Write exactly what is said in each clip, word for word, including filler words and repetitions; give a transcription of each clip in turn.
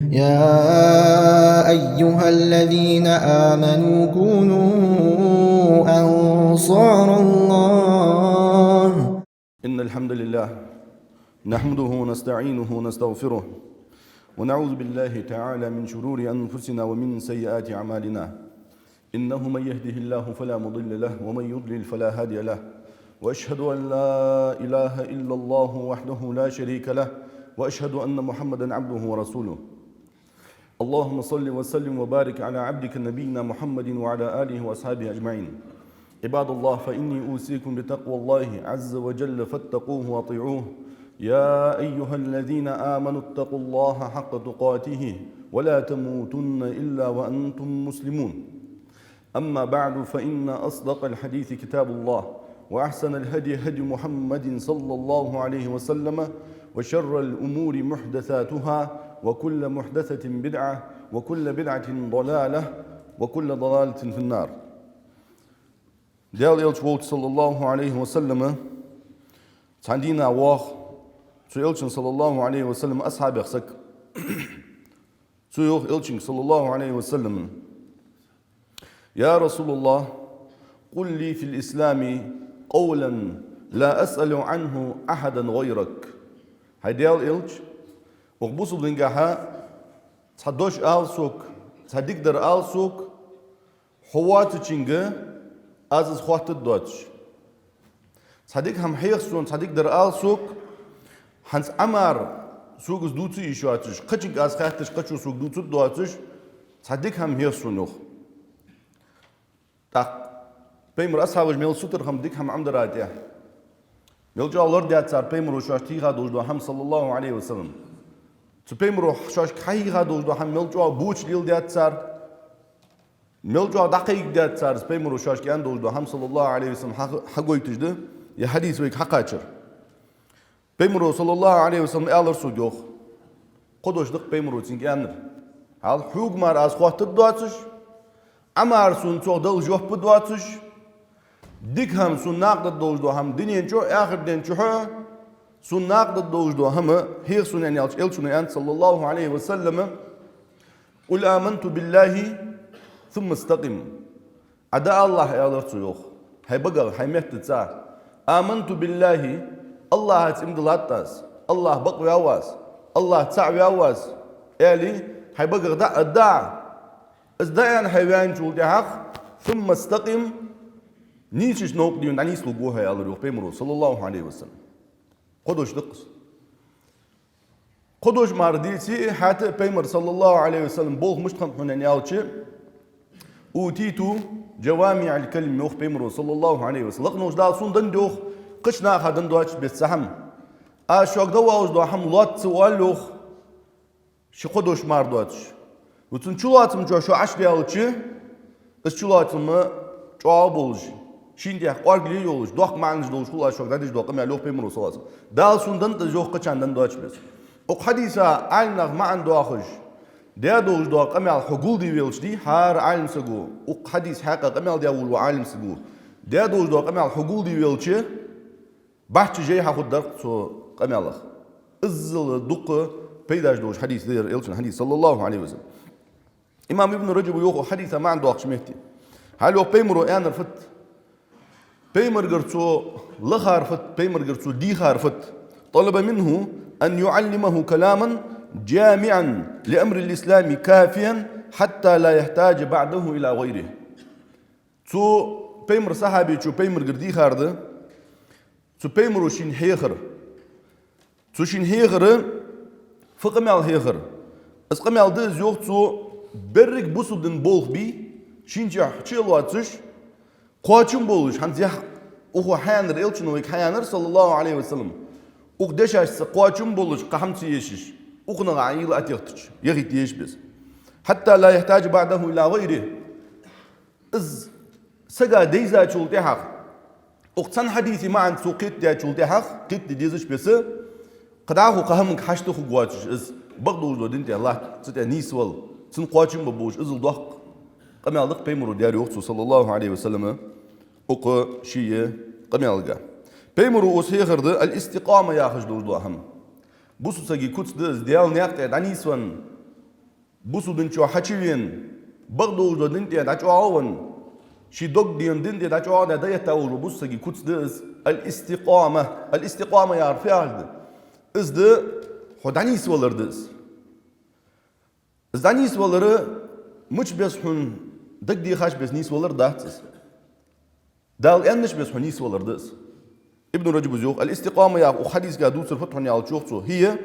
يا أيها الذين آمنوا كونوا أنصار الله. إن الحمد لله نحمده ونستعينه ونستغفره، ونعوذ بالله تعالى من شرور أنفسنا ومن سيئات أعمالنا. إنه من يهده الله فلا مضل له، ومن يضلل فلا هادي له. وأشهد أن لا إله إلا الله وحده لا شريك له، وأشهد أن محمدا عبده ورسوله. اللهم صل وسلم وبارك على عبدك نبينا محمد وعلى آله وأصحابه أجمعين. عباد الله، فإني أوصيكم بتقوى الله عز وجل فاتقوه وأطيعوه. يا أيها الذين آمنوا اتقوا الله حق تقاته ولا تموتن إلا وأنتم مسلمون. أما بعد، فإن أصدق الحديث كتاب الله، وأحسن الهدي هدي محمد صلى الله عليه وسلم، وشر الأمور محدثاتها، وكل محدثة بدعة، وكل بدعة ضلالة، وكل ضلالة في النار. Даьла Элча волча, саллаллаху Ӏалайхи ва саллама, цхьан дийнахьа воагӀа цу Элчан, саллаллаху Ӏалайхи ва саллама, асхьабех саг. Цо йоах Элчанга, саллаллаху Ӏалайхи ва саллама: يا رسول الله، قل لي في الإسلام قولا لا أسأل عنه أحدا غيرك. ХӀай Даьла Элча, укх бусалба дингахьа цхьа дош ала сога, цхьа дика дар ала сога, хьо воацачунга аз из хоаттаргдоацаш. Цхьа дика хӀама хьеха сона, цхьа дика дар ала сога, хӀанз Ӏамар сога из дувца йиш йоацаш, кхычунга аз хаьттача, кхычо сога дувцаргдоацаш, цхьа дика хӀама хьеха сона, йоах. ТӀаккха Пайхамара асхьабаш мел сутара хиннаб дика хӀама Ӏомадара тӀехьа. Мел чӀоагӀа лорадаьд цар Пайхамаро шоашта хьийха долаш дола хӀама, саллаллаху Ӏалайхи ва саллам. Цу Пайхамаро шоашка хьахьийха долаш дола хӀама мел чӀоагӀа боча леладаьд цар. Мел чӀоагӀа дӀакхайкадаьд цар из Пайхамаро шоашка аьнна долаш дола хӀама, саллаллаху Ӏалайхи ва саллам, хьа-, хьагойташ да ер хьадис вайга хьакхачар. Пайхамаро, саллаллаху Ӏалайхи ва саллам, аьлар сога, йоах. Кхо дош да-кх Пайхамаро цунга аьннар. Хьал, хьога мара аз хоаттаргдоацаш, Ӏамара сона цох дала жоп а доацаш, дика хӀама сона накъадаргдолаш дола хӀама дунен чу а, ахарта ден чухьа а сона накъадаргдолаш дола хӀама хьеха сона, аьнна, аьлча, Элчано аьннад, саллаллаху Ӏалайхи ва саллама: قل آمنت بالله ثم استقم. Ӏа дӀаалалахь, аьлар цо, йоах, хьай багах, хьай меттаца: آمنت بالله, АллахӀаца иман диллад аз, АллахӀ бакъваьв аз, АллахӀ цаӀ ваьв аз, аьле, хьай багах дӀааргда Ӏа. Из дӀааьнна хьо ваьнначул тӀехьагӀа, ثم استقم, нийсача новкъа дийна дӀанийслургва хьо, аьлар, йоах, Пайхамаро, саллаллаху Ӏалайхи ва саллам. Кхо дош да-кх из. Кхо дош мара дийцача, хӀаьта а Пайхамара, саллаллаху Ӏалайхи ва саллам, болх мишта хиннаб хьона, аьнна, аьлча: أوتيت جوامع الكلم, йоах Пайхамаро, саллаллаху Ӏалайхи ва саллам. Лакхаволча Дала сона деннад, йоах, кхыча наха денна доацаш бесса хӀама. Аз шуга дӀаоалаш дола хӀама лоацца оал, йоах, ши-кхо дош мара доацаш. Цун чулоацам чу шо Ӏочудаьлча, из чулоацам чӀоагӀа болаш, шийна тӀехьа кӀоаргал йолаш, доккха маӀанаш долаш хул аз шуга дӀадеш дола къамаьл, йоах Пайхамаро, саллаллаху Ӏалайхи ва саллам. Дала сона деннад из, йоах, кхычарна денна доацаш бесса. Укх хьадиса Ӏаламнаха маӀан доахаш даь долаш дола къамаьл хьо гулде велча, дий, хӀара Ӏалам саго, укх хьадиса хьакъехьа къамаьл даь волаш вола Ӏалам саго даь долаш дола къамаьл хьо гулде велча, баьчча жей хьахургдар-кх цу къамаьлах. Иззал дукха пайдаш долаш хьадис да ер, Элчан хьадис, саллаллаху Ӏалайхи ва саллам. Имам Ибн Раджаба йоах укх хьадиса маӀан доаккхача метте. Хьал, йоах, Пайхамаро аьннар фуд? Пайхамарагара цо лахар фуд, Пайхамарагара цо дийхар фуд? طلب منه أن يعلمه كلاما جامعا لأمر الإسلام كافيا حتى لا يحتاج بعده إلى غيره. Цу Пайхамара сахьабечо Пайхамарагара дийхар да, цу Пайхамаро шийна хьехар. Цо шийна хьехар, фу къамаьл хьехар? Из къамаьл да из, йоах цо, берригаш бусалба дина болх бе, шийна чу лоацаш, кхоачам болаш, хӀанз яхь, укхо хьааьннар, Элчано вайга хьааьннар, саллаллаху Ӏалайхи ва саллам, укх дешашца кхоачам болаш, кхы хӀама ца ешаш, укханах Ӏа уйла Ӏотехийтача, яхийта езаш бесса. حتى لا يحتاج بعده إلى غيره. Из сага дайзачул тӀехьагӀа, укх цхьан хьадиса маӀан цо кхетадаьчул тӀехьагӀа, кхетаде дезача бесса, кхы дӀахо кхы хӀаманга хьашт хургвоацаш, из бакъдолаш дола дина тӀа латта, цу тӀа нийсвала, цунна кхоачам бе болаш, иззал доккха къамаьл да-кх Пайхамаро даьр, йоах цо, саллаллаху Ӏалайхи ва саллама, укх ший къамаьлага. Пайхамаро укхаза хьехар да аль-истикъама яхаш долаш дола хӀама. Бусалба сага куц да из, Даьла наькъа тӀа дӀанийсвенна, бусалба дина чу хьачувена, бакъдолча дина тӀа дӀачӀоагӀа а венна, ший дог дена дина тӀа дӀачӀоагӀа а даь, дӀаэтта волаш вола бусалба сага куц да из, аль-истикъама. Аль-истикъама яхар фу яхилга да? Из да, хьо дӀанийсвалар да из. Из дӀанийсвалар мича беса, хьона дагадехача беса нийсвалар дац из. Дала аьннача беса хьо нийсвалар да из. Ибн Раджаба йоах, аль-истикъама яха укх хьадисага дувцар фуд хьона аьлча, йоах цо: «هي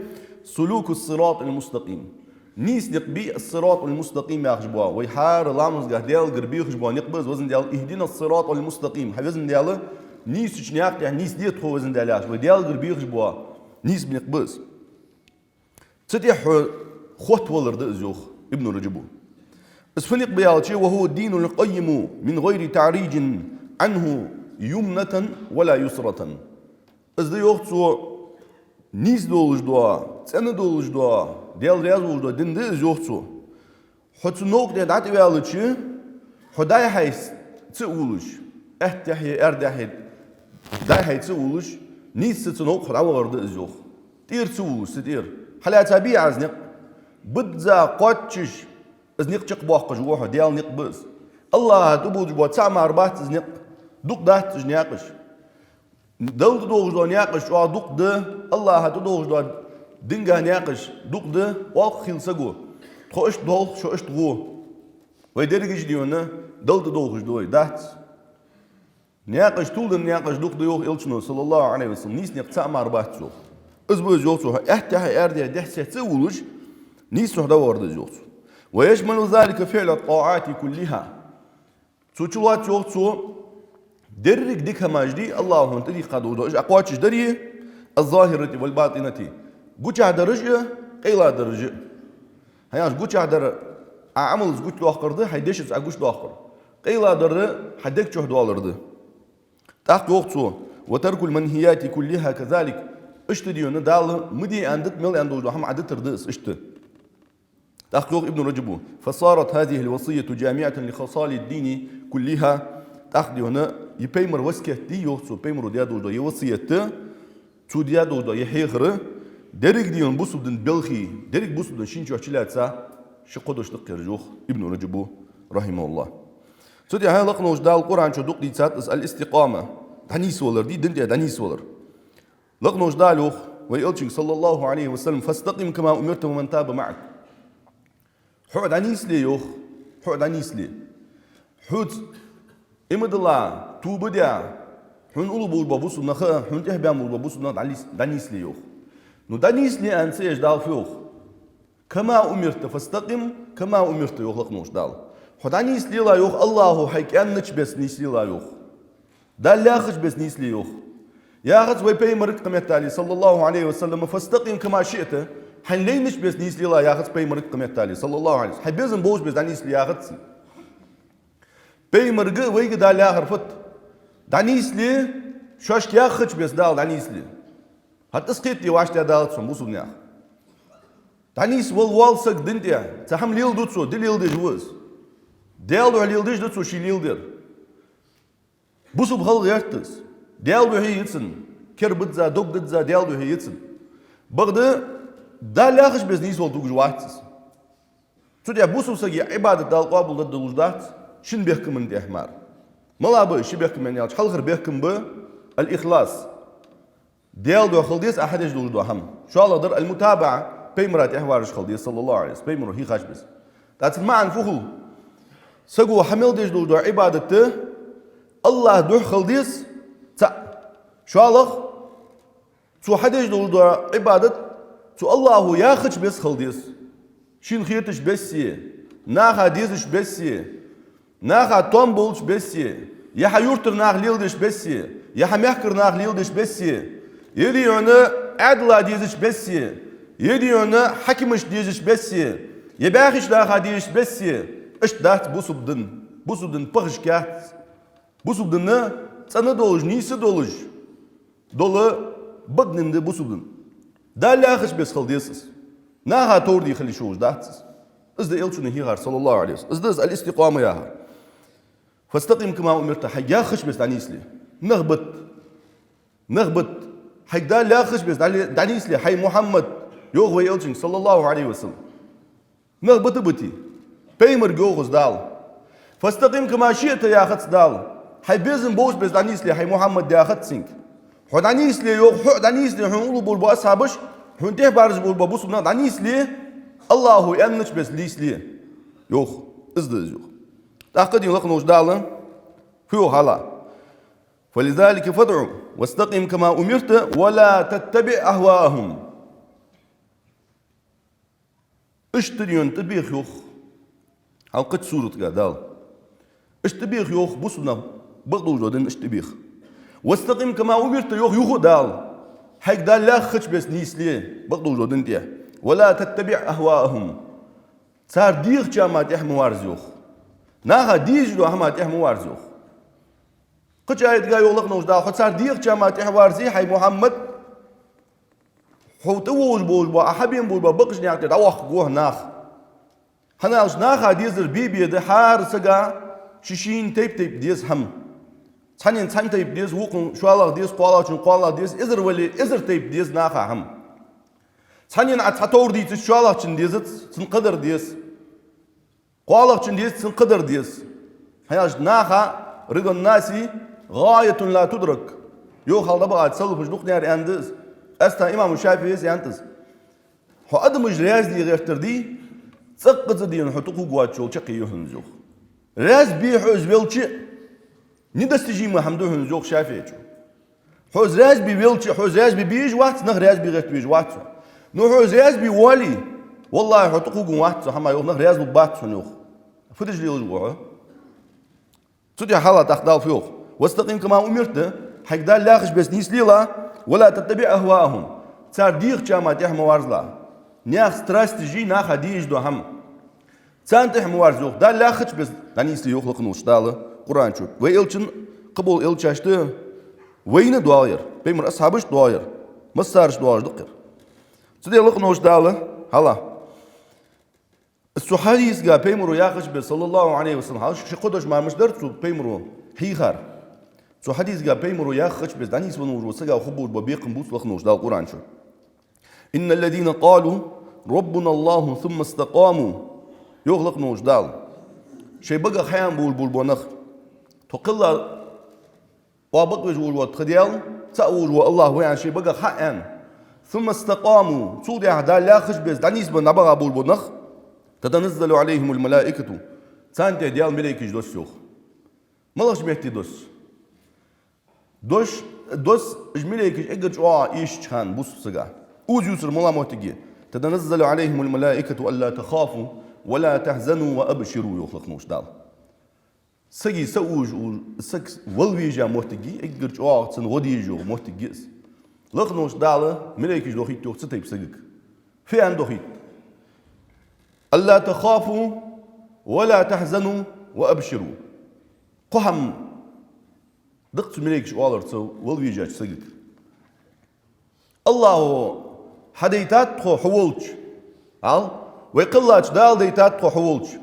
سلوك الصراط المستقيم». Нийса никъ ба, ас-сиратуль-мустакъим яхаш бола, вай хӀара ламазгахь Даьлагара бехаш бола никъ ба из, Везан Даьла, اهدنا الصراط المستقيم, хӀай Везан Даьла, нийсача наькъа тӀа нийсде тхо, Везан Даьла, яхаш, вай Даьлагара бехаш бола нийса никъ ба из. Цу тӀа хьо хоттавалар да из, йоах Ибн Раджаба. Из фу никъ ба аьлча: «وهو الدين القيم من غير تعريج عنه يمنة ولا يسرة». Из да, йоах цо, нийса долаш дола, цӀена долаш дола, Даьла раьза волаш дола дин да из, йоах цо. Хьо цу новкъа тӀа дӀатӀаваьлча, хьо дӀай-хьай ца улаш, аьттехьеи аьрдехьеи дӀай-хьай ца улаш, нийсса цу новкъа хьо дӀавахар да из, йоах. ТӀера ца улаш, цу тӀера. Хьалаьца бий Ӏа из никъ? Бизза кхоачаш, из никъ чакхбоаккхаш ва хьо, Даьла никъ ба из. АллахӀа тӀабоагӀаш бола цхьа а мара бац из никъ, дукха дац уж наькъаш. Далла тӀадоагӀаш дола наькъаш чӀоагӀа дукха да, АллахӀа тӀадоагӀаш долча динагахь наькъаш дукха да, оалаш хул саго: тхо иштта долх, шо иштта гӀо. Вай дерригаш а дийна Далла тӀадоагӀаш да вай, дац. Наькъаш, тулденна наькъаш дукха да, йоах Элчано, саллаллахӀу Ӏалайхи ва саллам, нийса никъ цхьа а мара бац, йоах. Из ба из, йоах цо, хьо аьттехьеи аьрдехьеи дехьа-сехьа ца улаш, нийсса хьо дӀавахар да из, йоах цо. «ويشمل ذلك فعل الطاعات كلها». Цу чу лоац, йоах цо, деррига дика хӀамаш, дий, АллахӀа хьона тӀадийхка долаш да, уж Ӏа кхоачашдари, «الظاهرة والباطنة», гучахьа дараш а, къайла дараш а. ХӀанз гучахьа дар Ӏа Ӏамалца гучадоаккхар да, хьай дешаца Ӏа гучадоаккхар. Къайла дар хьа дег чу доаллар да. ТӀаккха йоах цо: «وترك المنهيات كلها كذلك». Иштта дийна Дала ма де аьннадолаш, мел аьнна долаш дола хӀама Ӏа дитар да из иштта. ТӀаккха йоах Ибн Раджаба: «فصارت هذه الوصية جامعة لخصال الدين كلها». ТӀаккха дийна ер пайхамара васкет дий, йоах цо, пайхамаро даь долаш дола ер васкет, цо даь долаш дола ер хьехар, деррига дийна бусалба дина белхий, деррига бусалба дина шин чу чулаьца, ши кхо дош да-кх ераш, йоах Ибн Раджаба, рахьимахӀуллахӀ. Цу тӀехьа лакха волча Дала Къуръан чу дукха дийцад из аль-истикъама, дӀанийсвалар дий, дина тӀа дӀанийсвалар. Лакха волча Дала йоах вай Элчанга, саллаллахӀу Ӏалайхи ва саллам: «فاستقم كما أمرت ومن تاب معك». Хьо а дӀанийсле, йоах, хьо а дӀанийсле. Хьоца иман дилла, тоба даь, хьона уллув болаш бола бусалба нах а, хьона тӀехьа баьнна болаш бола бусалба нах а дӀанийс-, дӀанийсле, йоах. Ну, дӀанийсле аьнна ца еш, Дала фу йоах? «كما أمرت فاستقم كما أمرت», йоах лакха волча Дала. Хьо дӀанийсле, йоах, АллахӀа хьайга аьннача беса нийсле, йоах. Дала яхача беса нийсле, йоах. Яхац вай пайхамарга кхаметтале, саллаллахӀу Ӏалайхи ва саллам: «فاستقم كما شئت», хьайна лайнача беса нийсле, яхац пайхамарга кхаметтале, саллаллахӀу Ӏалайхи ва саллам. Хьай безам болча беса дӀанийсле, яхац цунга. Пайхамарга а, вайга а Дала яхар фуд? ДӀанийсле, шоашка яхача беса Дала, дӀанийсле. ХӀаьта из кхетаде вӀаштӀехьадалац хьона, бусалба нах. ДӀанийсвала воал саг дина тӀа, цхьа хӀама леладу цо, ди леладеш ва из. Даьла духьа леладеш да цо ше леладер. Бусалба хила гӀерт из. Даьла духьа я цун, кер бизза, дог дизза Даьла духьа я цун. Бакъда Дала яхача беса нийсвала тугаш вац из. Цу тӀа бусалба сага Ӏибадат Дала къоабалдергдолаш дац шин бехкама тӀа мара. Мала ба ши бехкам аьлча, хьалхара бехкам ба аль-ихлас. Даьла духьа хила деза Ӏа хьадеш долаш дола хӀама. ШоллагӀдар аль-мутабаӀа, пайхамара тӀехьавараш хила деза, саллаллахӀу Ӏалайхи ва саллам, пайхамаро хьийхача беса. ТӀаккха цун маӀан фу хул? Саго хьа мел деш долаш дола Ӏибадат АллахӀа духьа хила деза, цаӀ. ШоллагӀа, цо хьадеш долаш дола Ӏибадат цу АллахӀа яхача беса хила деза. Шийна хетача бессе, наха дезача бессе, наха том болча бессе, е хьа юртара наха леладеча бессе, е хьа мехкара наха леладеча бессе, е дийна Ӏаьдала дезача бессе, е дийна хьакимашта дезача бессе, е бӀаьхийча наха дезача бессе. Иштта дац бусалба дин. Бусалба дин пахашка яц. Бусалба дин цӀена долаш, нийса долаш дола бакъ дин да бусалба дин. Дала яхача беса хила деза из. Наха товр де хила йиш йолаш дац из. Из да Элчано хьийхар, саллаллахӀу Ӏалайхи ва саллам. Из да из аль-истикъама яхар. «فاستقم كما أمرت», хьайга яхача беса дӀанийсле. Нах бита. Нах бита. Хьайга Дала яхача беса дӀа-, дӀанийсле, хьай Мухьаммад, йоах вай Элчанга, саллаллахӀу Ӏалайхи ва саллам. Нах бита-битий. Пайхамарга йоах из Дала. «فاستقم كما شئت» яхац Дала. Хьай безам бовса беса дӀанийсле, хьай Мухьаммад, яхац цунга. Хьо дӀанийсле, йоах, хьо дӀанийсле, хьона уллув болаш бола асхьабаш, хьона тӀехьа баьржа болаш бола бусалба нах дӀанийсле, АллахӀо аьннача беса нийсле, йоах, из да из, йоах. ТӀаккха дийна лакха волча Дала фу йоах хьалха: «فلذلك فادع واستقم كما أمرت ولا تتبع أهواءهم». Иштта дийна тӀабеха, йоах, хьалкхача суратага Дала. Иштта тӀабеха, йоах, бусалба нах бакъдолча дина иштта тӀабеха. «واستقم كما أمرت» йоах юха а Дала. Хьайга Дала лаьхача беса нийсле бакъдолча дина тӀа. «ولا تتبع أهواءهم». Цар дийхача хӀаман тӀа ма верза, йоах. Наха дезаш дола хӀаман тӀа ма верза, йоах. Кхыча аятага йоах лакха волча Дала: хьо цар дийхача хӀаман тӀа верзе, хьай Мухьаммад, хьо тӀавоагӀаш болаш бола, Ӏа хьабена болаш бола бакъ наькъа тӀа дӀавоаккхаргва хьо наха. ХӀана аьлча наха дезар бе-бе да, хӀара сага ший-шийна тайп-тайпара деза хӀама. Цхьаннена цхьан тайпара деза, вокхунна шоллагӀа деза, кхоалагӀчунна кхоалагӀа деза, эзар вале, эзар тайпара деза наха хӀама. Цхьаннена Ӏа цхьа товр дийцача, шоллагӀчунна дезац, цун кхыдар деза. КхоалагӀчунна деза, цун кхыдар деза. ХӀана аьлча наха «رضا الناس غاية لا تدرك». Йоах хьалха дӀабахача салафаша дукхагӀа аьннад из. Къаьстта имам ШафиӀийс аьннад из. Хьо адамаш раьза де гӀертар дий, цӀаккха а дийна хьо тӀакхувргвоацаш йола чаккхе я хьона из, йоах. Раьза бе хьо из велча а, недостижимое хӀама да хьона из, йоах ШафиӀийчо. Хьо из раьза бе велча, хьо из раьза бе безаш вац, нах раьза бе гӀерта везаш вац хьо. Но хьо из раьза бе воале, валлахӀи, хьо тӀакхувргвац цу хӀаман, йоах, нах раьза лургбац хьона, йоах. Фу деш лелаш ва хьо? Цу тӀа хьалха тӀаккха Дала фу йоах: «واستقم كما أمرت», хьайга Дала лаьхача беса нийсле, «ولا تتبع أهواءهم». Цар дийхача хӀаман тӀа ма верзалахь. Наьха страсташ, наха дезаш дола хӀама. Царна тӀа ма верза, йоах, Дала лаьхача беса дӀанийсле, йоах лакха волча Дала Къуръан чу. Вай Элчан, кхыбола элчашта вайна доагӀа ер, пайхамара асхьабашта доагӀа ер, массарашта доагӀаш да-кх ер. Цудухьа лакха волча Дала хьалха. Цу хьадисага пайхамаро яхача беса, صلى الله عليه وسلم, хьалха ши-кхо дош мара мишта дар цу пайхамаро хьийхар. Цу хьадисага пайхамаро яхача беса дӀанийсвенна волаш вола сага хургболаш бола бекхам бувц лакха волча Дала Къуръан чу. «إن الذين قالوا ربنا الله ثم استقاموا», йоах лакха волча Дала. Шоай багах хьааьнна болаш бола нах. Тхо кхелла оаха бакъвеш волаш вола тха Даьла, цаӀ волаш вола АллахӀ ва аьнна, шоай багах хьааьнна. «ثم استقاموا», цул тӀехьагӀа Дала лаьхача беса дӀанийсбенна дӀабаха болаш бола нах. «تتنزل عليهم الملائكة», царна тӀа Даьла малейкаш доссу, йоах. МалагӀча метте доссу? Дош, доссу уж малейкаш эггара чӀоагӀа эшача хана бусалба сага. Укхаза ювцар малагӀа моттиг я? «تتنزل عليهم الملائكة ألا تخافوا ولا تحزنوا وأبشروا», йоах лакха волча Дала. Сага са уж, уж, саг вала веза моттиг я, эггара чӀоагӀа цунна гӀо де дезаш йола моттиг я из. Лакха волча Дала малейкаш дохийт, йоах, цу тайпа сагага. Фу аьнна дохийт? «ألا تخافوا ولا تحزنوا وأبشروا». Кхо хӀама да-кх цу малейкаша оалар цу вала везача сагага. АллахӀо хьадайтад тхо хьо волча, ал, вай кхеллача Дала дайтад тхо хьо волча.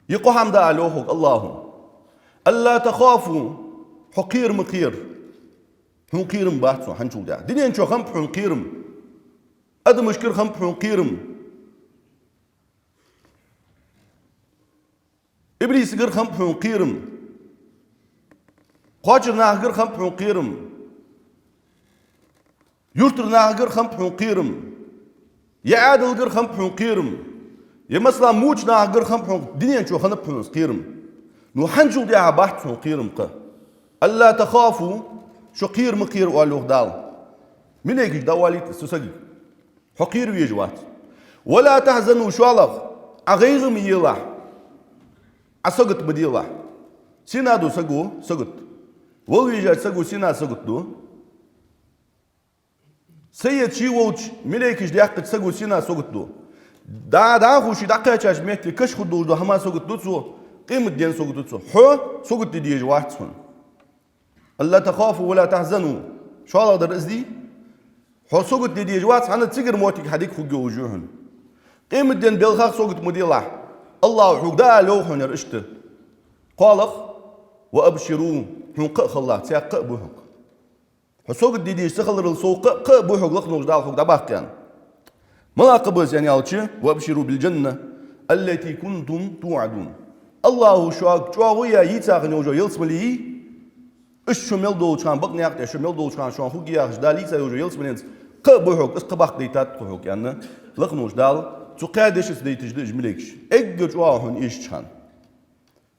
Из кхо хӀама да ала, йоах хьога АллахӀо. «ألا تخافوا», хьо кхера ма кхера. Хьона кхерам бац хьона хӀанзчул тӀехьагӀа. Дунен чу хиннаб хьона кхерам. Адамашкара хиннаб хьона кхерам. Иблисагара хиннаб хьона кхерам. Кхоачара нахагара хиннаб хьона кхерам. Юртара нахагара хиннаб хьона кхерам. Е Ӏаьдалгара хиннаб хьона кхерам. Е, масала, моча нахагара хиннаб хьона, дунен чу хиннаб хьона из кхерам. Но хӀанзчул тӀехьагӀа бац хьона кхерам-кх. «ألا تخافوا», шо кхера ма кхера, оал, йоах Дала. Малейкаш дӀаоалийт цу сагага. Хьо кхера везаш вац. «ولا تحزنوا», шоллагӀа, Ӏа гӀайгӀа ма елахь, Ӏа сагот ма делахь. Сенна ду саго сагот? Вала везача саго сенна сагот ду? Са эца ше волча малейкаш даьккхача саго сенна сагот ду? ДӀа-, дӀахо ше дӀакхаьчача метте каша хургдолаш дола хӀаман сагот ду цо, къематденна сагот ду цо. Хьо сагот де дезаш вац хьона. «ألا تخافوا ولا تحزنوا». ШоллагӀдар из дий? Хьо сагот де дезаш вац, хӀана, цигара моттиг хьа дика хургйолаш я хьона. Къематден белхах сагот ма делахь. АллахӀо хьога дӀаала йоах хьона ер иштта. КхоалагӀа: «وأبشروا», хьона кхаъ хилалахь, цхьаькха кхаъ ба хьога. Хьо сагот де дезаш ца хиларал совгӀа кхаъ, кхаъ ба хьога лакха волча Дала хьога дӀабаккха аьнна. МалагӀа кхаъ ба из, аьнна аьлча: «وأبشروا بالجنة التي كنتم توعدون. АллахӀа шуга чӀоагӀо яь йийца хинна йолча ялсмале, иштта шу мел долча хана, бакъ наькъа тӀа шу мел долча хана шоана хургья яхаш Дала йийца йолча ялсмаленца кхаъ ба хьога, из кхаъ баккха дайтад тхо хьога, аьнна, лакхаволча Дала цу кхаь дешаца дайташ да уж малейкаш. Эггара чӀоагӀа хьона эшача хана.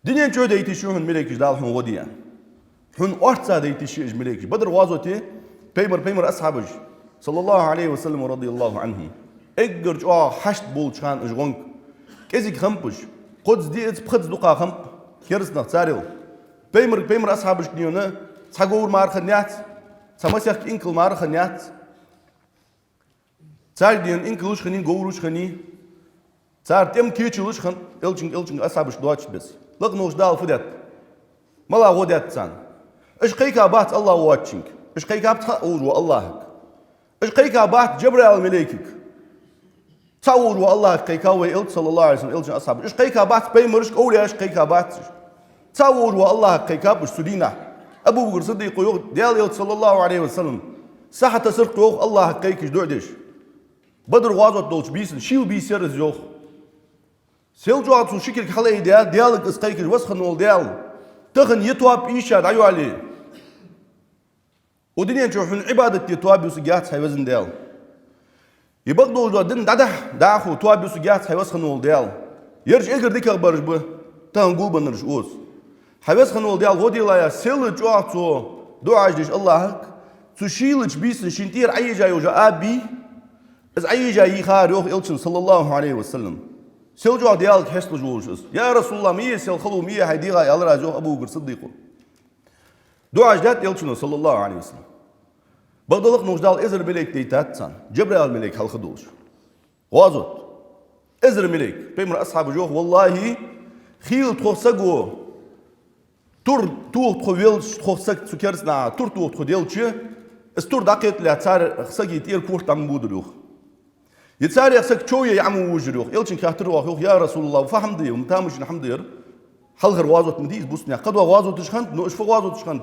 Дунен чу дайташ я хьона малейкаш Дала хьона гӀо де. Хьона орца дайташ я уж малейкаш. Бадр гӀазоте пайхамар, пайхамара асхьабаш, صلى الله عليه وسلم ورضي الله عنهم, эггара чӀоагӀа хьашт болча хана уж гӀонг. КӀезига хиннаб уж. Кхозза диъазза, пхезза дукха хиннаб кераста нах царел. Пайхамар, пайхамара асхьабашка дийна цхьа говр мара хиннаяц, цхьа масех инкал мара хиннаяц. Царга дийна инкалаш хиннай, говраш хиннай. Цар тӀем кечалаш хиннад, элчанга, элчанга асхьабашка доацаш беса. Лакхаволча Дала фу даьд? МалагӀа гӀо даьд царна? Уж кхайкабац АллахӀ воацачунга. Уж кхайкаб цхьа волаш вола АллахӀага. Уж кхайкабац Джабраил малейкага. Цхьа волаш вола АллахӀага кхайкав вай элча, صلى الله عليه وسلم, элчан асхьабаш. Уж кхайкабац пайхамарашка, овлияашка кхайкабац уж. Цхьа волаш вола АллахӀага кхайкаб уж цу дийнахьа. Абу Бакр Сиддикъа йоах, Даьла элча, صلى الله عليه وسلم, са хьатасар тхо, йоах, АллахӀага кхайкаш, дуӀа деш. Бадр гӀазот долча бийсан, шийла бийса яр из, йоах. Сел чӀоагӀа цо ши кулг хьалъайдаь, Даьлага из кхайкаш, веза хинна вола Даьла, тахан ер тоаба ийша дӀайоалае. Укх дунен чу хьона Ӏибадат де тоаба юсаргьяц, хьай веза Даьла. Ер бакъдолаш дола дин дӀадахьа, дӀахо тоаба юсаргьяц, хьай веза хинна вола Даьла. Ераш эггара дикагӀа бараш ба, тахан гулбеннараш укхаза. Хьай веза хинна вола Даьла, гӀо делахь, аьнна, сел чӀоагӀа цо дуӀаш деш АллахӀага, цу шийлача бийсан шийна тӀера Ӏайийжа йола аба бий, из Ӏайийжа йийхар, йоах, элчано, صلى الله عليه وسلم. Сел чӀоагӀа Даьлага хьесталуш волаш из. Я РасулаллахӀ, ма е сел хало, ма е хьай дегӀа, аьлар аз, йоах, Абу Бакр Сиддикъо. ДуӀаш даьд элчано, صلى الله عليه وسلم. Бакъда лакхаволча Дала эзар малейк дайтад царна, Джабраил малейк хьалха долаш. ГӀазот. Эзар малейк. Пайхамара асхьабаша йоах: «ВаллахӀи, хийла тхох саг ва, тур тоха тхо велча, тхох саг цу кераста наха тур тоха тхо делча, из тур дӀакхеталехь, цар сага тӀера корта дӀа ма бодар, йоах. Е царех саг чов яь Ӏа ма вужар, йоах». Элчанга хаьттар оаха, йоах: «Я РасулаллахӀ, фу хӀама да ер, тамашийна хӀама да ер? Хьалхара гӀазот ма дий из бусалба наьха. Кхыдола гӀазоташ хиннад, но уж фу гӀазоташ хиннад?»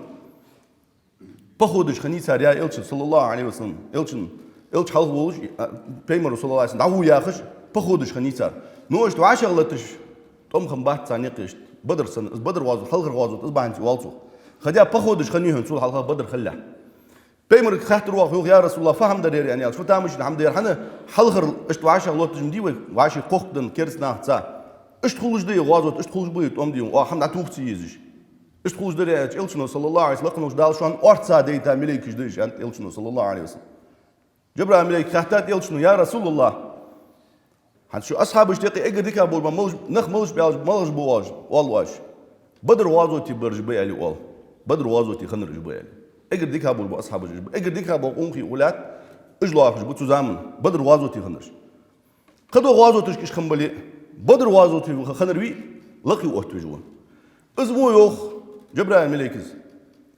Походаш хиннай цар, я элча, صلى الله عليه وسلم. Элчан, элча хьалха волаш, а, пайхамара, صلى الله عليه وسلم, дӀагӀо яхаш, походаш хиннай цар. Но иштта вӀашагӀлеташ тӀом хиннабац царна юкъе иштта. Бадр санна, из Бадр гӀазот, хьалхара гӀазот, из бахьанца оал цох. Хадя походаш хиннай хьона цул хьалха Бадр хилалехь. Пайхамарга хаьттар оаха, йоах: «Я РасулаллахӀ, фу хӀама дар ер?» — аьнна аьлча, фу тамашийна хӀама да ер, хӀана, хьалхара иштта вӀашагӀлотташ ма дий вай, вӀаший кхохкадаь кераста нахаца. Иштта хулаш да ер гӀазот, иштта хулаш ба ер тӀом, дий хьона, оаха хӀама дӀатохац езаш. Иштта хулаш дар ер, аьлча, элчано, صلى الله عليه وسلم, лакхаволча Дала шоана орца дайта малейкаш да уж, аьннад элчано, صلى الله عليه وسلم. Джабраил малейка хаьттад элчано: «Я РасулаллахӀ, хӀанз шун асхьабашта юкъе эггара дикагӀа болаш бола малаш, нах малаш ба аьлча, малаш ба оаш?» — оал оаш. «Бадр гӀазоте бараш ба», — аьле оал. «Бадр гӀазоте хиннараш ба», — аьле. Эггара дикагӀа болаш бола асхьабаш уж ба. Эггара дикагӀа бола къонахий укх лаьтта уж лоархӀаш ба цу заман, Бадр гӀазоте хиннараш. Кхыдола гӀазоташка уж хиннабале а, Бадр гӀазоте хиннар вий, лакхе оттавеш ва. Из мо, йоах Джабраил малейкас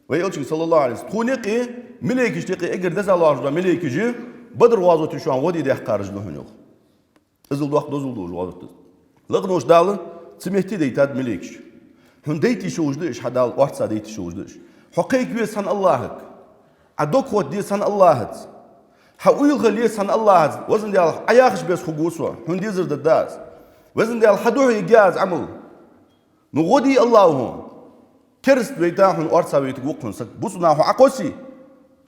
вай элчанга, صلى الله عليه وسلم: «Тхона юкъе, малейкашта юкъе эггара деза лоархӀаш дола малейкаш Бадр гӀазоте шоана гӀо де даьккхараш да хьона», — йоах. Иззал доккха дозал долаш гӀазот да из. Лакхаволча Дала цу метте дайтад малейкаш. Хьона дайта йиш йолаш да уж, хьа Дала орца дайта йиш йолаш да уж. Хьо кхайка веза цхьан АллахӀага. Ӏа дог хотта деза цхьан АллахӀаца. Хьа уйла хила еза цхьан АллахӀаца. Веза Даьла, Ӏа яхача беса хургва со, хьона дезар дергда аз. Веза Даьла, хьа духьа ергья аз Ӏамал. Ну, гӀо де АллахӀа хьона. Кераста вайта хьона орца вайтаргва-кх хьона саг. Бусалба наха хьо Ӏокхоссе,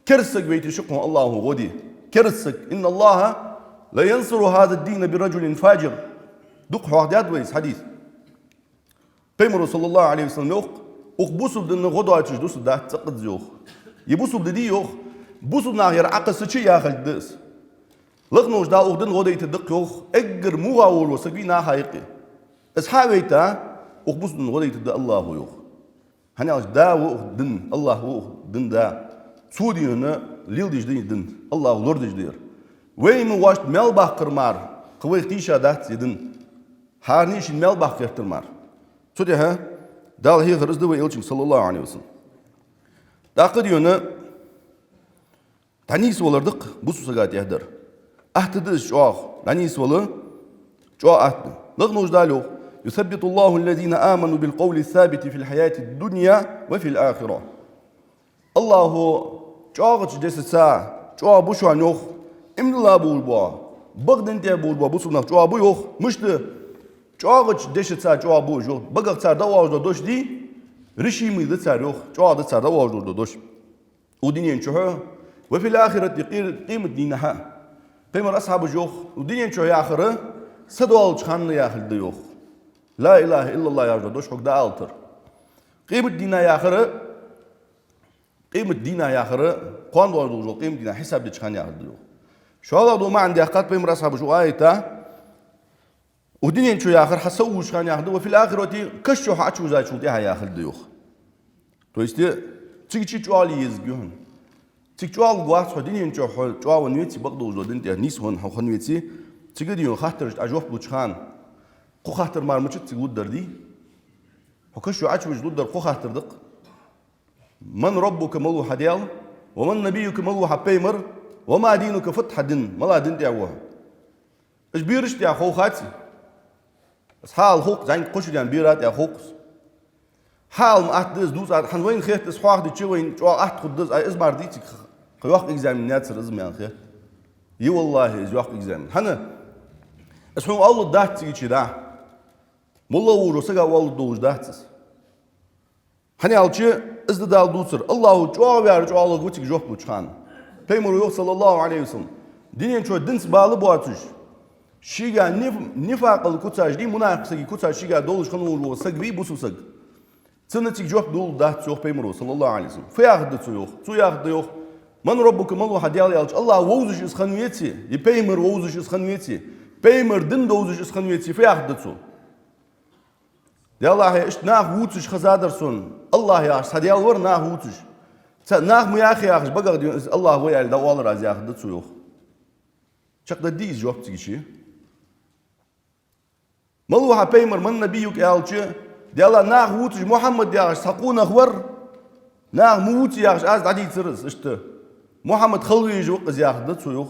кераста саг вайташ я-кх хьона АллахӀа хьона гӀо де. Кераста саг. إن الله لينصر هذا الدين برجل فاجر. Дукха хьоахадаьд вай из хьадис. Пайхамара, صلى الله عليه وسلم, йоах: «Укх бусалба дина гӀо доацаш дусаргдац цӀаккха из», — йоах. Е бусалба ди дий, йоах, бусалба наха ер Ӏокхессача яхилга да из. Лакхаволча Дала укх дина гӀо дайтаргда-кх, йоах, эггара вогӀа волаш вола саг вий наха юкъе. Из хьа а вайта, укх бусалба дина гӀо дайтаргда АллахӀа, йоах. ХӀана аьлча Да ва укх дина, АллахӀ ва укх дина Да. Цо, дий хьона, леладеш да ер дин, АллахӀа лорадеш да ер. Вай ма вошта маьл баккхар мара, кхы вайх тийша дац ер дин. ХӀаране шийна маьл баккха гӀертар мара. Цудухьа Дала хьехар из да вай элчанга, صلى الله عليه وسلم. ТӀаккха, дий хьона, дӀанийсвалар да-кх бусалба сага тӀехьа дар. Атта да из чӀоагӀа, дӀанийсвала чӀоагӀа атта да. Лакхаволча Дала йоах: «يثبت الله الذين آمنوا بالقول الثابت في الحياة الدنيا وفي الآخرة». АллахӀа чӀоагӀача десаца чӀоагӀа ба шоана, йоах, иман дилла болаш бола, бакъдин тӀа болаш бола бусалба нах чӀоагӀа ба, йоах. Мишта? ЧӀоагӀача дешаца чӀоагӀа ба уж, йоах. Багах цар дӀаоалаш дола дош дий, решимый да цар, йоах. ЧӀоагӀа да цар дӀаоалаш дола дош укх дунен чухь а, وفي الآخرة, къи-, къематдийнахьа. Пайхамара асхьабаша йоах, укх дунен чухь яхар са доаллача хана яхилга да, йоах. لا إله إلا الله яхаш дола дош хьога дӀаалийтар. Къематдийнахьа яхар, къематдийнахьа яхар, кхоана доагӀаш долча къематдийнахьа хьисап деча хана яхилга да, йоах. ШоллагӀа дола маӀан даьккхад пайхамара асхьабаша укх аята, укх дунен чу яхар хьо са вувцача хана яхилга да, وفي الآخرة, каш чу хьо Ӏочувоалачул тӀехьагӀа яхилга да, йоах. То есть, цига чу чӀоагӀа ле езаргья хьона. Цига чӀоагӀа вац хьо, дунен чу хьо чӀоагӀа венна веце, бакъдолча дина тӀа нийсвенна хьо хинна веце, цига дийна хаттарашта Ӏа жоп луча хана, кхо хаттар мара мичад цига лургдар дий? Хьо каш чу Ӏочувеча лургдар кхо хаттар да-кх. من ربك, мала ва хьа Даьла, ومن نبيك, мала ва хьа пайхамар, وما دينك, фуд хьа ди, малагӀа дина тӀа ва хьо. Уж бераш тӀехьа хов хац. Из хьаала хов-кх, зӀамига кхо шу даьнна бера тӀехьа хов-кх из. Хьаала ма атта да из, дувца атта, хӀана вайна хет из хьоахадича вайна чӀоагӀа атта хургда из, ай из мара дий цига, кхы йоккха экзамен яцар из, ма аьнна хет. Е, валлахӀи, из йоккха экзамен. ХӀана? Из хьона оалаш дац цига чу, да. Мулла волча сага оалаш долаш дац из. ХӀана аьлча, из да Дала дувцар: АллахӀа чӀоагӀа ваьр чӀоагӀа лургва цига жоп луча хана. Пайхамара йоах, صلى الله عليه وسلم, дунен чу динца бала боацаш, шийга ниф-, нифакъал куцаш дий, мунафикъ сага куцаш шийга долаш хинна волаш вола саг вий, бусалба саг, цунна цига жоп лургдац, йоах пайхамара, صلى الله عليه وسلم. Фу яхилга да цо, йоах? Цо яхилга да, йоах: من ربك, мала ва хьа Даьла, аьлча, АллахӀ вовзаш из хинна веце, е пайхамар вовзаш из хинна веце, пайхамара ди довзаш из хинна веце, фу яхилга да цо? Даьллахьа, иштта нах вувцаш хезадар сона. АллахӀ яхаш цхьа Даьла вар нах вувцаш. Цхьа нах ма яхий яхаш, багах дийна из АллахӀ ва аьнна дӀаоалар аз, яхилга да цо, йоах. Чакхдаргдий из жоп цига чу? Мала ва хьа пайхамар, من نبيك аьлча, Даьллахьа, нах вувцаш Мухьаммад яхаш цхьа къонах вар, нах ма вувца яхаш аз дӀадийцар из, иштта Мухьаммад хила везаш ва-кх из, яхилга да цо, йоах.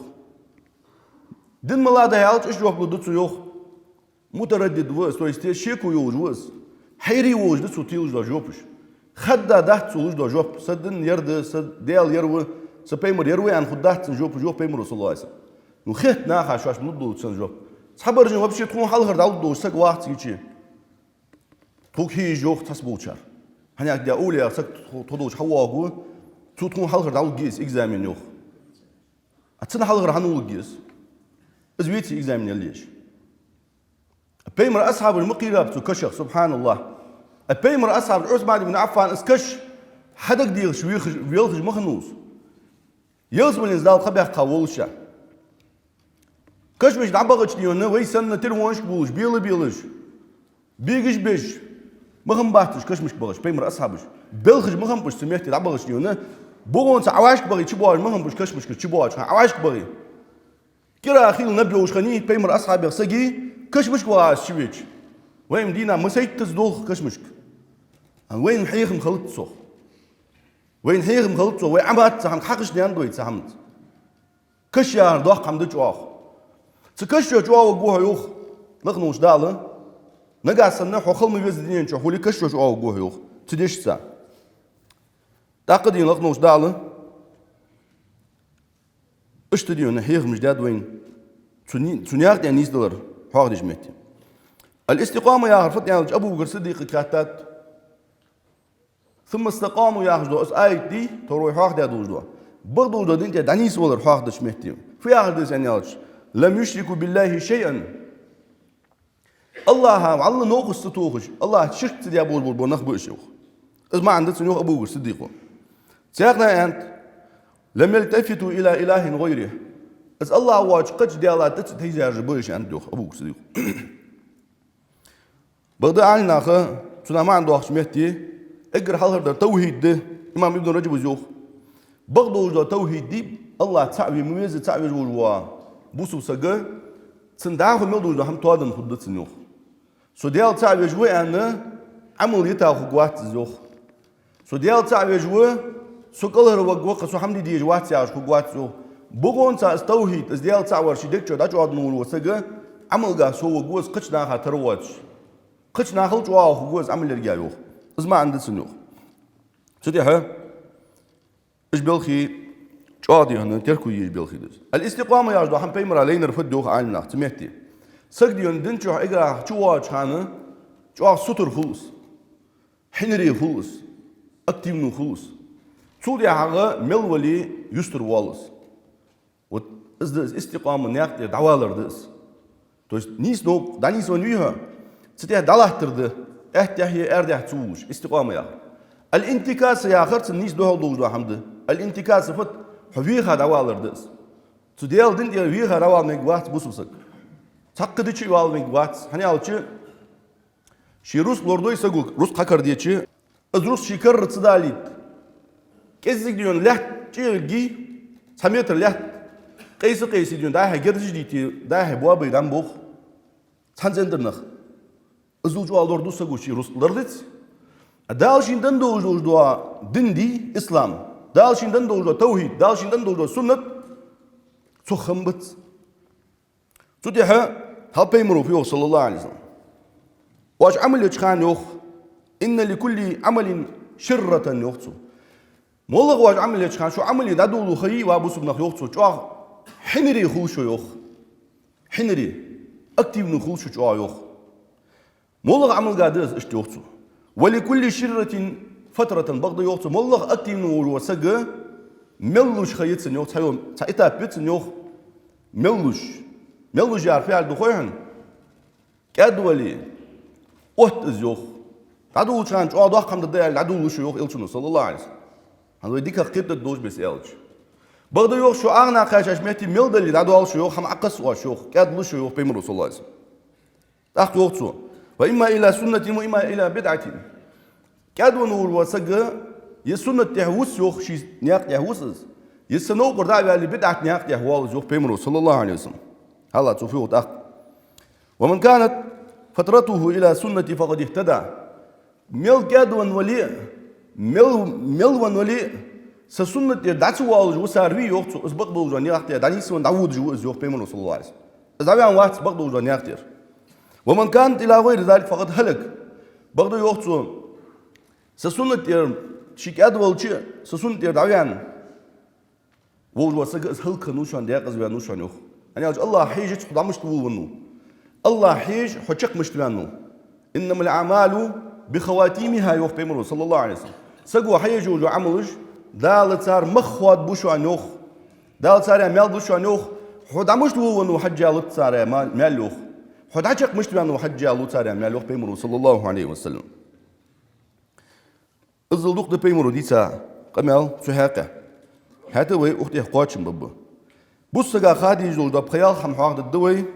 Ди малагӀа да аьлча, иштта жоп лургда цо, йоах. Мутараддид ва из, то есть шеко йолаш ва из. Хьайра волаш да цо телаш дола жопаш. Хадда дац цо луш дола жоп. Са ди ер да, са Даьла ер ва, са пайхамар ер ва аьнна хургдац цун жопаш, йоах пайхамара, صلى الله عليه وسلم. Ну, хет наха шоашта лургдолаш цун жоп. Цхьабараш вообще тхона хьалхара дӀалургдолаш саг вац цига чу. Тхога хьежаш, йоах, цхьаболчар. ХӀана аьлча, овлияъ саг тхо-, тхо долча хьавоагӀаргва, цо тхона хьалхара дӀалургья из экзамен, йоах. А цунна хьалхара хӀана лургья из? Из веце экзамен яла езаш. Пайхамара асхьабаш ма кхераб цу кашах, субхьаналлахӀ. А пайхамара асхьабаш, Ӏусман ибн Ӏаффан, из каш хьадагадехаш вехаш, велхаш ма хиннав из. Ялсмален из Дала кхаъ баьккха волаш. Кашамашка дӀабахача дийнахьа, вай санна телефонашка болаш, бела-белаш, бегаш-бежаш, ма хиннабац уж кашамашка бахаш, пайхамара асхьабаш. Белхаш ма хиннаб уж цу метте дӀабахача дийнахьа. Богонца Ӏовашка бахе, чубоагӀаш ма хиннаб уж кашамашкара чубоагӀача хана, Ӏовашка бахе. КӀира хила наб йолаш хиннай пайхамара асхьабех саг, кашамашка ваха из чувеча. Вайна дийнахьа масийттаза долх кашамашка. Вайна хьехам хилац цох. Вайна хьехам хилац цох, вай Ӏомадаьд цу хӀаманга, хьакхашта даьннад вай цу хӀаманца. Каш яхар доккха хӀама да чӀоагӀа. Цу каш чу чӀоагӀа варгва хьо, йоах лакха волча Дала. Нагахьа санна хьо хила ма веззара дунен чу хуле, каш чу чӀоагӀа варгва хьо, йоах, цу дешаца. ТӀаккха дийна лакха волча Дала иштта дийна хьехамаш даьд вайна цу ни-, цу наькъа тӀа нийсдалар хьоахадеча метте. Ал-истикъама яхар фуд аьлча, Абу Бакр Сиддикъага хаьттад. ثم استقاموا яхаш дола из аят дий, тхьовра вай хьоахадаь долаш дола, бакъдолча дина тӀа дӀанийсвалар хьоахадеча метте. Фу яхар да из аьнна аьлча: لم يشركوا بالله شيئا. АллахӀа вӀалла новкъост ца тохаш, АллахӀаца ширк ца даь болаш бола нах ба уж, йоах. Из маӀан да цун, йоах Абу Бакр Сиддикъо. Цхьаькха а аьннад: لم يلتفتوا إلى إله غيره. Из АллахӀ воацача кхыча даьлашта тӀа ца тайзаьраш ба уж, аьннад, йоах Абу Бакр Сиддикъо. Бакъда Ӏалимнаха цунах маӀан доаккхача метте, эггара хьалхардар тавхьид да, имам Ибн Раджаба из йоах. Бакъдолаш дола тавхьид дий, АллахӀ цаӀ ве ма веззара, цаӀ веш волаш вола бусалба саг, цунна дӀахо мел долаш дола хӀама тоаденна хургда цунна, йоах. Со Даьла цаӀ веш ва аьнна, Ӏамал йита хургвац из, йоах. Со Даьла цаӀ веш ва, со кӀалхарваргва, кхы со хӀама де дезаш вац яхаш хургвац, йоах. Бокъонца из тавхьид, из Даьла цаӀ вар ший дег чу дӀачӀоагӀденна волаш вола саг, Ӏамалга соваргва из, кхыча наха тара воацаш. Кхыча нахал чӀоагӀа хургва из Ӏамал ергья, йоах. Из маӀан да цун, йоах. Цу тӀехьа уж белхий чӀоагӀа дийхьа терко е езаш белхий да из. Ал-истикъама яхаш дола хӀама пайхамара лайнар фуд, йоах Ӏалимнаха цу метте. Саг дийна дин чу эггара чу воагӀача хана чӀоагӀа сутара хул из, хьинаре хул из, активни хул из. Цул тӀехьагӀа мел вале юстара воал из. Вот из да из, истикъома наькъа тӀера дӀавалар да из. То есть нийса новкъа дӀанийсвенна вий хьо, цу тӀа дӀалаттар да, аьттехьа е аьрдехьа ца вувлаш, истикъома яхар. Ал-интикаса яхар цун нийса духьал долаш дола хӀама да. Ал-интикаса фуд? Хьо веха дӀавалар да из. Цу Даьла дина тӀера веха дӀавала мегаргвац бусалба саг. Цхьаккха дича а вала мегаргвац, хӀана аьлча ший рузкъ лорадой саго, рузкъ хьакара дича, из рузкъ ший карара ца далийта, кӀеззига дийна лаьтта чӀегӀергья, цхьа метр лаьтта къайса-къайса дийна дӀа-хьа герзаш дийте, дӀа-хьа боабе дӀа ма боху цхьан цӀен тӀара нах. Иззал чӀоагӀа лораду саго ший рузкъ, лорадеций? Дала шийна денна долаш дола дин дий, ислам, Дала шийна денна долаш дола тавхьид, Дала шийна денна долаш дола суннат, цох хам бац. Цу тӀехьа хьал Пайхамаро фу йоах, саллаллахӀу Ӏалайхи ва саллам? Оаш Ӏамал еча хана йоах: «Инна ли кулли Ӏамалин ширратан», йоах цо. МоллагӀа оаш Ӏамал еча хана, шо Ӏамале дӀадолалу ха йий, ва бусалба нах, йоах цо, чӀоагӀа хьинаре хул шо, йоах. Хьинаре, активни хул шо чӀоагӀа, йоах. МоллагӀа Ӏамалга да из иштта, йоах цо. «Ва ли кулли ширратин фатратан», бакъда, йоах цо, моллагӀа активни волаш вола саг мел луш ха я цун, йоах, цхьа йо-, цхьа этап я цун, йоах, мел луш. Мел луш яхар фу яхар да хой хьона? КӀаьдвале, отт из, йоах. ДӀадолалуча хана чӀоагӀа доккха хӀама дергда аьле дӀадолалу шо, йоах Элчано, саллаллахӀу Ӏалайхи ва саллам. ХӀанз вай дикагӀа кхетаде долаш беса аьлча. Бакъда, йоах, шо агӀна кхаьчача метте мел дале дӀадоал шо, йоах, хӀама Ӏокхасса оаш, йоах, кӀаьдалу шо, йоах Пайхамаро, саллаллахӀу Ӏалайхи ва саллам. ТӀаккха йоах цо: «Ва имма иля суннатин, ва имма иля бидӀатин». КӀаьдвенна волаш вола саг е суннат тӀа вус, йоах, ший наькъа тӀа вус из, е са новкъара дӀа а ваьле, бидӀат наькъа тӀа воал из, йоах Пайхамаро, саллаллахӀу Ӏалайхи ва саллам. ХӀаьта цо фу йоах тӀаккха: «Ва ман канат фатратуху иля суннати факъад ихтада». Мел кӀаьдвенна вале а, мел, мел венна вале а, са суннат тӀера дӀа ца воалаш ва цар вий, йоах цо, из бакъдолча наькъа тӀера дӀанийсвенна дӀаводаш ва из, йоах Пайхамаро, саллаллахӀу Ӏалайхи ва саллам. Из дӀаваьнна вац бакъдолча наькъа тӀера. «Ва ман канат иля гӀайри залика факъад хӀалак». Бакъда, йоах цо, са суннат тӀера ше кӀаьдвелча а, са суннат тӀера дӀаваьнна волаш вола саг, из хӀалакхиннав шоана, декъаза ваьннав шоана, йоах. ХӀана аьлча АллахӀ хьежац хьо дӀа мишта волавеннав. АллахӀ хьеж хьо чакх мишта ваьннав. «Иннамал аӀмалу бихаватимиха», йоах Пайхамаро, саллаллахӀу Ӏалайхи ва саллам. Саго хьаеш йола Ӏамалаш Дала цар мах хоадабу шоана, йоах. Дала царех маьл лу шоана, йоах. Хьо дӀа мишта волавеннав хьежжа лу царех ма-, маьл, йоах. Хьо дӀа чакх мишта ваьннав хьежжа лу царех маьл, йоах Пайхамаро, саллаллахӀу Ӏалайхи ва саллам. Иззал дукха да Пайхамаро дийца къамаьл цу хьакъехьа. ХӀаьта вай укх тӀа кхоачам бергба. Бусалба сага ха дезаш долаш дола пхи-ялх хӀама хьоахадергда вай.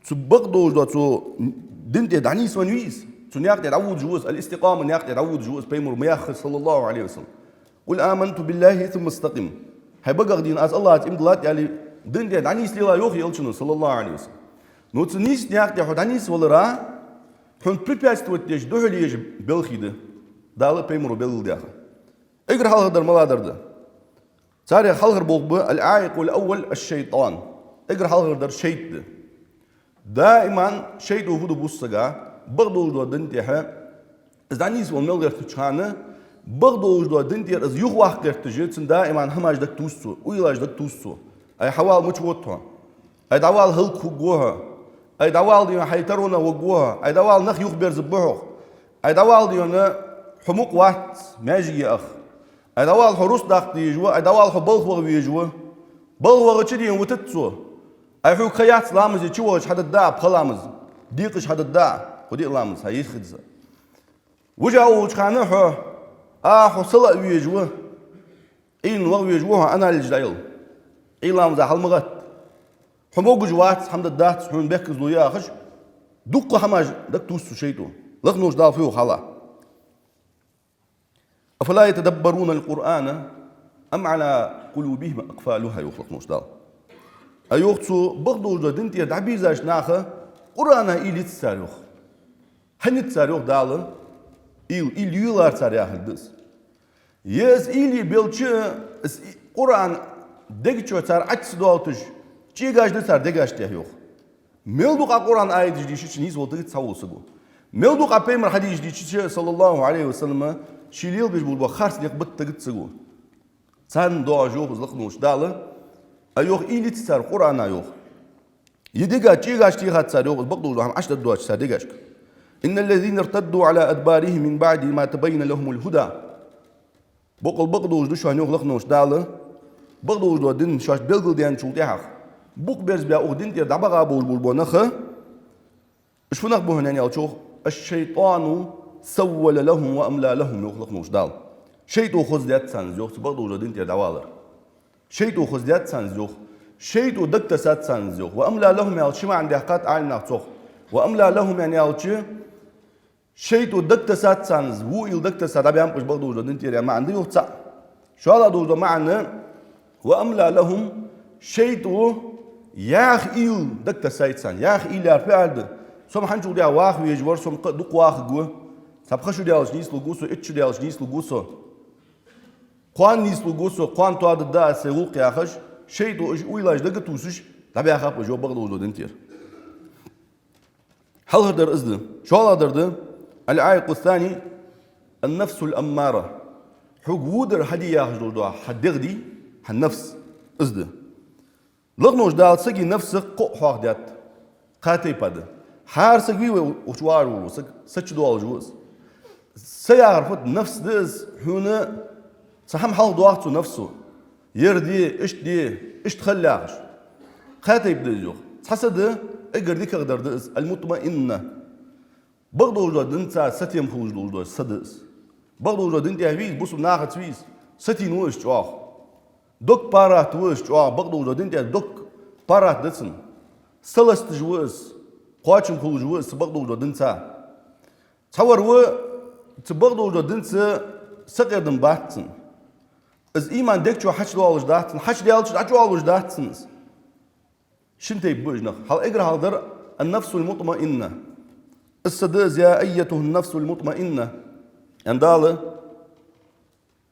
Цу бакъдолаш дола, цу дина тӀера дӀанийсвенна вий из, цу наькъа тӀера дӀаводаш ва из, ал-истикъома наькъа тӀера дӀаводаш ва из, Пайхамаро ма яххара, саллаллахӀу Ӏалайхи ва саллам: «Къул аманту биллахӀи сумма истакъим». ХӀай багах дийна, аз АллахӀаца иман диллад аьле, дина тӀера дӀанийслела, йоах Элчано, саллаллахӀу Ӏалайхи ва саллам. Но цу нийса наькъа тӀера хьо дӀанийсвалара хьона препятствовать деш, духьале еш белхий да, Дала а Пайхамаро а белгалдаьха. Эггара хьалхардар малагӀдар да? Царех хьалхара болх ба: «Ал-Ӏаикъул аввал аш-шайтӀан». Эггара хьалхардар шайтӀа да. Даиман шайтӀо фу ду бусалба сага? Бакъдолаш дола дина тӀехьа из дӀанийсвала мел гӀертача хана, бакъдолаш дола дина тӀера из юхаваккха гӀерташ, цунна даиман хӀамаш дагатувс цо, уйлаш дагатувс цо. Ай, хьавала, мича вода хьо? Ай, дӀавала, хӀалакхургва хьо. Ай, дӀавала, дийна, хьай таронах варгва хьо. Ай, дӀавала, нах юхаберзаргба хьох. Ай, дӀавала, дийна, хьо мукъа вац маьждиге яха. Ай, дӀавала, хьо рузкъ даккха дезаш ва. Ай, дӀавала, хьо балха ваха везаш ва. Балха вахача, дийна, витац цо. Ай, хьога ха яц ламазе, чу вахача хьадергда пхи ламаз. Декъаза хьадергда, кхо-диъ ламаз, хьа йиса хӀинца. Вижа волча хана хьо, а, хьо сала а везаш ва. Ӏийна ваха везаш ва хьо, анализ дӀаелла. Ӏийна ламаза хьал ма гӀатта. Хьо могаш вац, хӀама дергдац, хьона бехказло я яхаш, дуккха хӀамаш дагатувс цу шайтӀо. Лакхаволча Дала фу йоах хьалха: «Афала ятадаббарунал Къуръана ам Ӏала къулубихим акъфалуха», йоах лакхаволча Дала. А, йоах цо, бакъдолаш дола дина тӀера дӀабийрзача наха Къуръана уйла йиций цар, йоах. ХӀана йиций цар, йоах Дала, уйла, уйла йийлар цар яхилга да из. Е из уйла йи белча, из и-, Къуръан дега чу цар Ӏочу ца доалийташ, чӀегаш да цар дегаш тӀа, йоах. Мел дукха Къуръан аяташ дийшача, нийсвала тигац цхьавола саго. Мел дукха Пайхамара хьадисаш дийшача, саллаллахӀу Ӏалайхи ва саллам, ше лелабеш болаш бола харц никъ бита тигац саго. Царна доагӀаш йоах из лакхаволча Дала, а, йоах, уйла йиций цар Къуръана, йоах. Е дега чӀегаш техад цар, йоах, из бакъдолаш дола хӀама Ӏочудоаладича цар дегашка. «إن الذين ارتدوا على أدبارهم من بعد ما تبين لهم الهدى». Бокъонца бакъдолаш да шоана, йоах лакхача Дала, бакъдолаш дола дин шоашта белгалдаьнначул тӀехьагӀа, букъ берзабаь укх дина тӀера дӀабаха болаш бола нах, уж фу нах ба хьона аьнна аьлча, йоах, «الشيطان سول لهم وأملى لهم», йоах лакхача Дала. ШайтӀо хоздаьд царна из, йоах, цу бакъдолаш дола дина тӀера дӀавалар. ШайтӀо хоздаьд царна из, йоах. ШайтӀо дагатессад царна из, йоах. «وأملى لهم» аьлча ши маӀан даьккхад Ӏалимнаха цох. «وأملى لهم» аьнна аьлча, шайтӀо дагатессад царна из, во уйла дагатесса дӀабаьннаб уж бакъдолаш дола дина тӀера яха маӀан да, йоах, цаӀ. ШоллагӀа долаш дола маӀан: «وأملى لهم», шайтӀо яха уйла дагатессай царна. Яха уйла яхар фу яхар да? Со-м хӀанзчул дӀа ваха везаш вар, со-м кхы а дукха вахаргва, цхьа пхи шу даьлча нийслургва со, итт шу даьлча нийслургва со. Кхоана нийслургва со, кхоана тоадергда аз сай гӀулакх, яхаш, шайтӀо уж уйлаш дага а тувсаш, дӀабаьхаб уж, йоах, бакъдолаш дола дина тӀера. Хьалхардар из да. ШоллагӀдар да: «العائق الثاني النفس الأمارة». Хьога во дар хьаде яхаш долаш дола хьа дегӀ дий, хьа нафс, из да. Лакхача Дала сага нафс кхоъ хьоахадаьд. Кхо тайпа да. ХӀара саг вий вай, укх чу вагӀаш вола саг, са чу доаллаш ва из. Са яхар фуд? Нафс да из, хьона цхьа хӀама хьалхадоах цу нафсо. Ер де, иштта де, иштта хила яхаш. Кхо тайпа да из, йоах. Цхьа са да, эггара дикагӀдар да из, المطمئنة. Бакъдолаш долча динца сатем хулаш долаш дола са да из. Бакъдолаш долча дина тӀа вий из, бусалба нахаца вий из, сатийна ва из чӀоагӀа. Дог паргӀата ва из чӀоагӀа, бакъдолаш долча дина тӀа дог паргӀата да цун. Са ласташ ва из, кхоачам хулаш ва из цу бакъдолаш долча динца. Цхьавар ва, цу бакъдолаш долча динца сакъердам бац цун. Из иман дег чу хьачудоалаш дац цун, хьачудаьлча дӀачуоалаш дац цун из. Шин тайпа ба уж нах. Хьал эггара хьалхардар النفس المطمئنة. Из са да из: «يا أيتها النفس المطمئنة», аьнна, Дала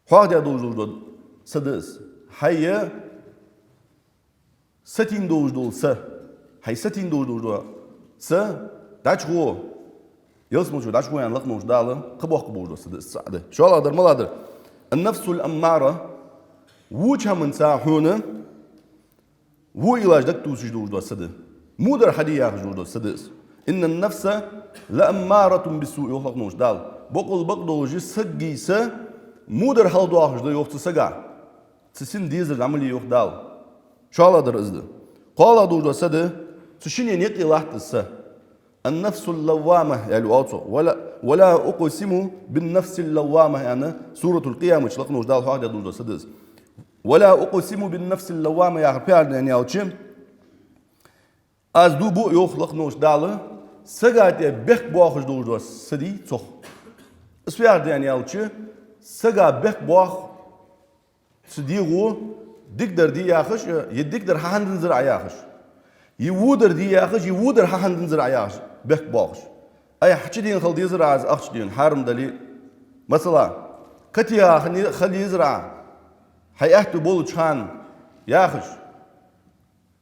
хьоахадаь долаш дола са да из. Хьай сатийна долаш дола са. Хьай сатийна долаш дола са, дӀачугӀо. Ялсмала чу дӀачугӀо аьнна лакхача Дала кхаъ боаккхаш болаш дола са да из, цаӀ да. ШоллагӀдар малагӀа дар? النفس الأمارة. Воча хӀаманца хьона во уйлаш дага тувсаш долаш дола са да. Во дар хьаде яхаш долаш дола са да из. «إن النفس لأمارة بالسوء», йоах лакхача Дала. Бокъонца бакъдолаш сага са во дар хьалхадоахаш да, йоах, цу сага. Цу сина дезар дӀа ма ле, йоах Дала. ШоллагӀдар из да. КхоалагӀа долаш дола са да, цу шинне юкъе латт из са. «النفس اللوامة» аьле оал цох. «ولا، ولا أقسم بالنفس اللوامة» аьнна, Суратуль-Къиямат чу лакхача Дала хьоахадаь долаш дола са да из. «ولا أقسم بالنفس اللوامة» яхар фу яхар да аьнна аьлча, аз дув буъ, йоах лакхача Дала, сага тӀа бехк боаккхаш долаш дола са дий цох. Из фу яхар да аьнна аьлча, сага бехк боаккх цу дегӀо дикадар де яхаш, е дикадар хьахьа динзар Ӏа яхаш. Е водар де яхаш, е водар хьахьа динзар Ӏа яхаш, бехк боаккхаш. Ай, хьачудена хила дезар Ӏа из ахча дена, хьарам дале а. Масала, категӀа хила дезар Ӏа, хьай аьттув болча хана яхаш.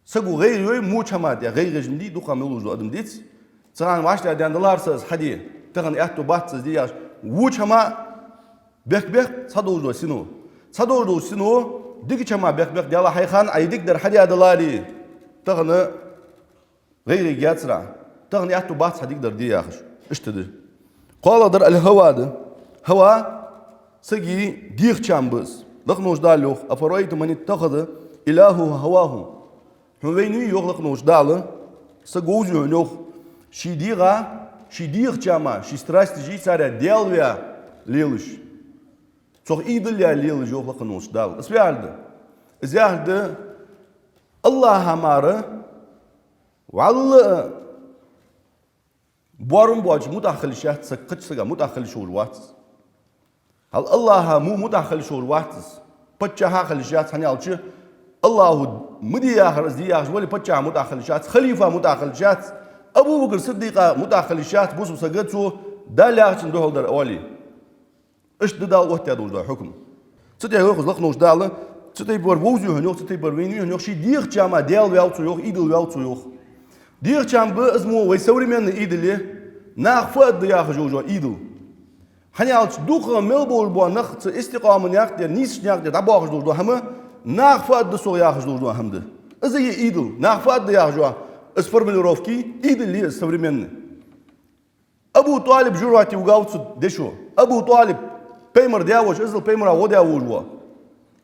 Саго гӀайгӀа йой воча хӀама тӀа, гӀайгӀа еш ма дий, дукха мел вужу адам диц. Цхьан вӀаштӀехьа даьнна далар са из хьаде, тахан аьттув бац из де яхаш. Воча хӀама бехк бехк цхьа долаш дола сино. Цхьа долаш дола сино дикача хӀама бехк бехк, Даьла, хьай хана Ӏа дикадар хьадаь даларе, тахан гӀайгӀа йергьяцар Ӏа. Тахан аьттув бац хьа дикадар де яхаш. Иштта да. КхоалагӀдар аль-хӀава да. ХӀава сага дегӀа чам ба из. Лакхача Дала йоах: «أفرأيت من اتخذ إلهه هواه». Хьона вайнавий, йоах лакхача Дала, саг вовзий хьона, йоах, ший дегӀа, ший дегӀа чама, ший страсташ, царех даьла ваь лелаш. Цох идол яь лелаш, йоах лакхача Дала. Из фу яхар да? Из яхар да, АллахӀа мара вӀалла а боарам боацаш мутӀахьа хила йиш яц саг, кхыча сага мутӀахьа хила йиш йолаш вац из. Хьал АллахӀа мо мутӀахьа хила йиш йолаш вац из. Паччахьа хила йиш яц, хӀана аьлча АллахӀо ма де яхар из де яхаш вале, паччахьа мутӀахьа хила йиш яц, халифа мутӀахьа хила йиш яц, Абу Бакр Сиддикъа мутӀахьа хила йиш яц, бусалба сага цо Дала яхачун духьал дар оале. Иштта да Дала оттадаь долаш дола хьукам. Цу тӀа йоах из лакхача Дала, цу тайпара вовзий хьона, йоах, цу тайпара вайнавий хьона, йоах, ший дегӀа чама даьла ваьв цо, йоах, идол ваьв цо, йоах. ДегӀа чам ба из мо вай современный идол, наха фу аргда яхаш йолаш йола идол. ХӀана аьлча дукха мел болаш бола нах цу истикъаман наькъа тӀа, нийсача наькъа тӀа дӀабоахаш долаш дола хӀама, наха фу аргда сох яхаш долаш дола хӀама да. Из а я идол, наха фу аргда яхаш йола, Из формулировки идалле из современный. Абу ТӀалиб жожагӀате вугав цу дешо. Абу ТӀалиб, пайхамар даь волаш, иззал пайхамара гӀо даь волаш ва.